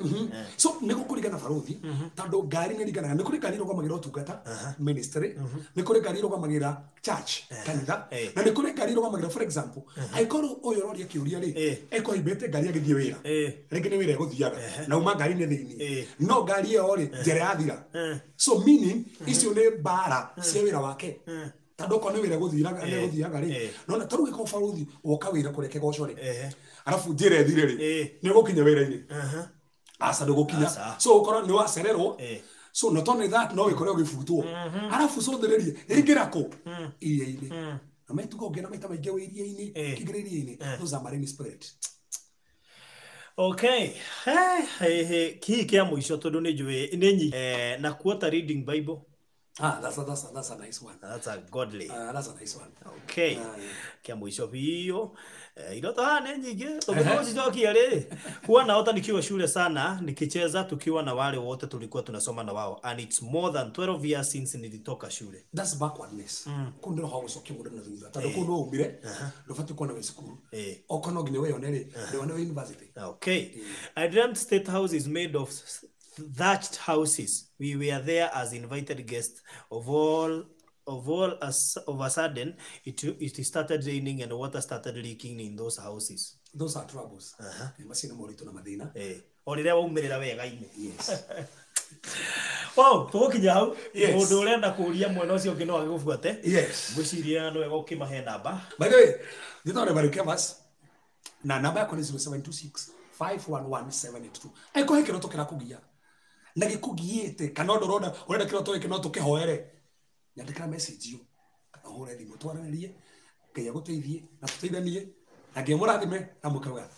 So nĩ gũkũringana barothi, tondũ ngari nĩ ĩringanaga, nĩ kũrĩ ngari ĩrũgamagĩra ũtungata ministry, nĩ kũrĩ ngari ĩrũgamagĩra church kanitha, na nĩ kũrĩ ngari ĩrũgamagĩra, for example, angĩkorwo ũyũ ũroria kĩũria rĩ ekũhimbĩte ngari agĩthiĩ wĩra, rĩngĩ nĩ wĩra egũthiaga na uma ngari-inĩ thĩinĩ, no ngari ĩyo rĩ njĩra yathira. So meaning icio nĩ mbara cia wĩra wake. Tondũ okorwo nĩ wĩra gũthiaga rĩ, nona tarĩu gĩkorwo barũthi woka wĩra kũrĩa kĩgoco rĩ, arabu njĩra ĩthire rĩ, nĩ ũgũkinya wĩra-inĩ? Aca, ndũgũkinya. So ũkorwo nĩ wacererwo. So not only that, no wĩkore ũgĩbutwo. Arabu cũthĩrĩrie ĩingĩra kũ iria-inĩ, na maituga ũngĩona maita maingĩ wĩ iria-inĩ, kĩingĩra iria-inĩ, those are marine spirit. Okay. Hey, hey, kihi kia mũico tondũ nĩ njũĩ nĩ nyingĩ na kuota reading Bible. Ah, that's a nice one. That's a godly. That's a nice one. Okay. Kia mũico biũ. Iroto haha nĩ nyingĩ tũngĩgũcicokia rĩ. Huwa naota nikiwa shule sana nikicheza tukiwa na wale wote tulikuwa tunasoma na wao, and it's more than 12 years since nilitoka shule. That's backwardness. Kũu nĩ roho gũcokia mũndũ na thutha, tondũ kũu nĩ waumire, ndũbatiĩ kuona wĩ cukuru. Okorwo no nginya wĩyone rĩ, ndĩwone wĩ university. Okay. I dreamt State House is made of thatched houses. We were there as invited guests. Of a sudden it started raining and water started leaking in those houses. Those are troubles. Macio nĩ moritũ na mathĩna. O rĩrĩa waumĩrĩra wega-inĩ. Yes. Wow, tũgũkinya hau. Yes. Mũndũ ũrenda kũũria mwena ũcio ũngĩ no agĩgũbuate. Yes. Ngwĩciria nĩ wega ũkĩmahe namba. By the way, njĩtagwo Reverend Kevas na namba yakwa nĩ 0726 511 782. Angĩkorwo he kĩroto kĩrakũgia na gĩkũgiĩte, kana ũndũ ũrona ũrenda kĩroto gĩkĩ no tũkĩhoere, nyandĩkĩra message ĩyo kana ũhũre thimũ twaranĩrie. Ngai agũteithie na tũteithanie, na Ngai amũrathime na mũke wega.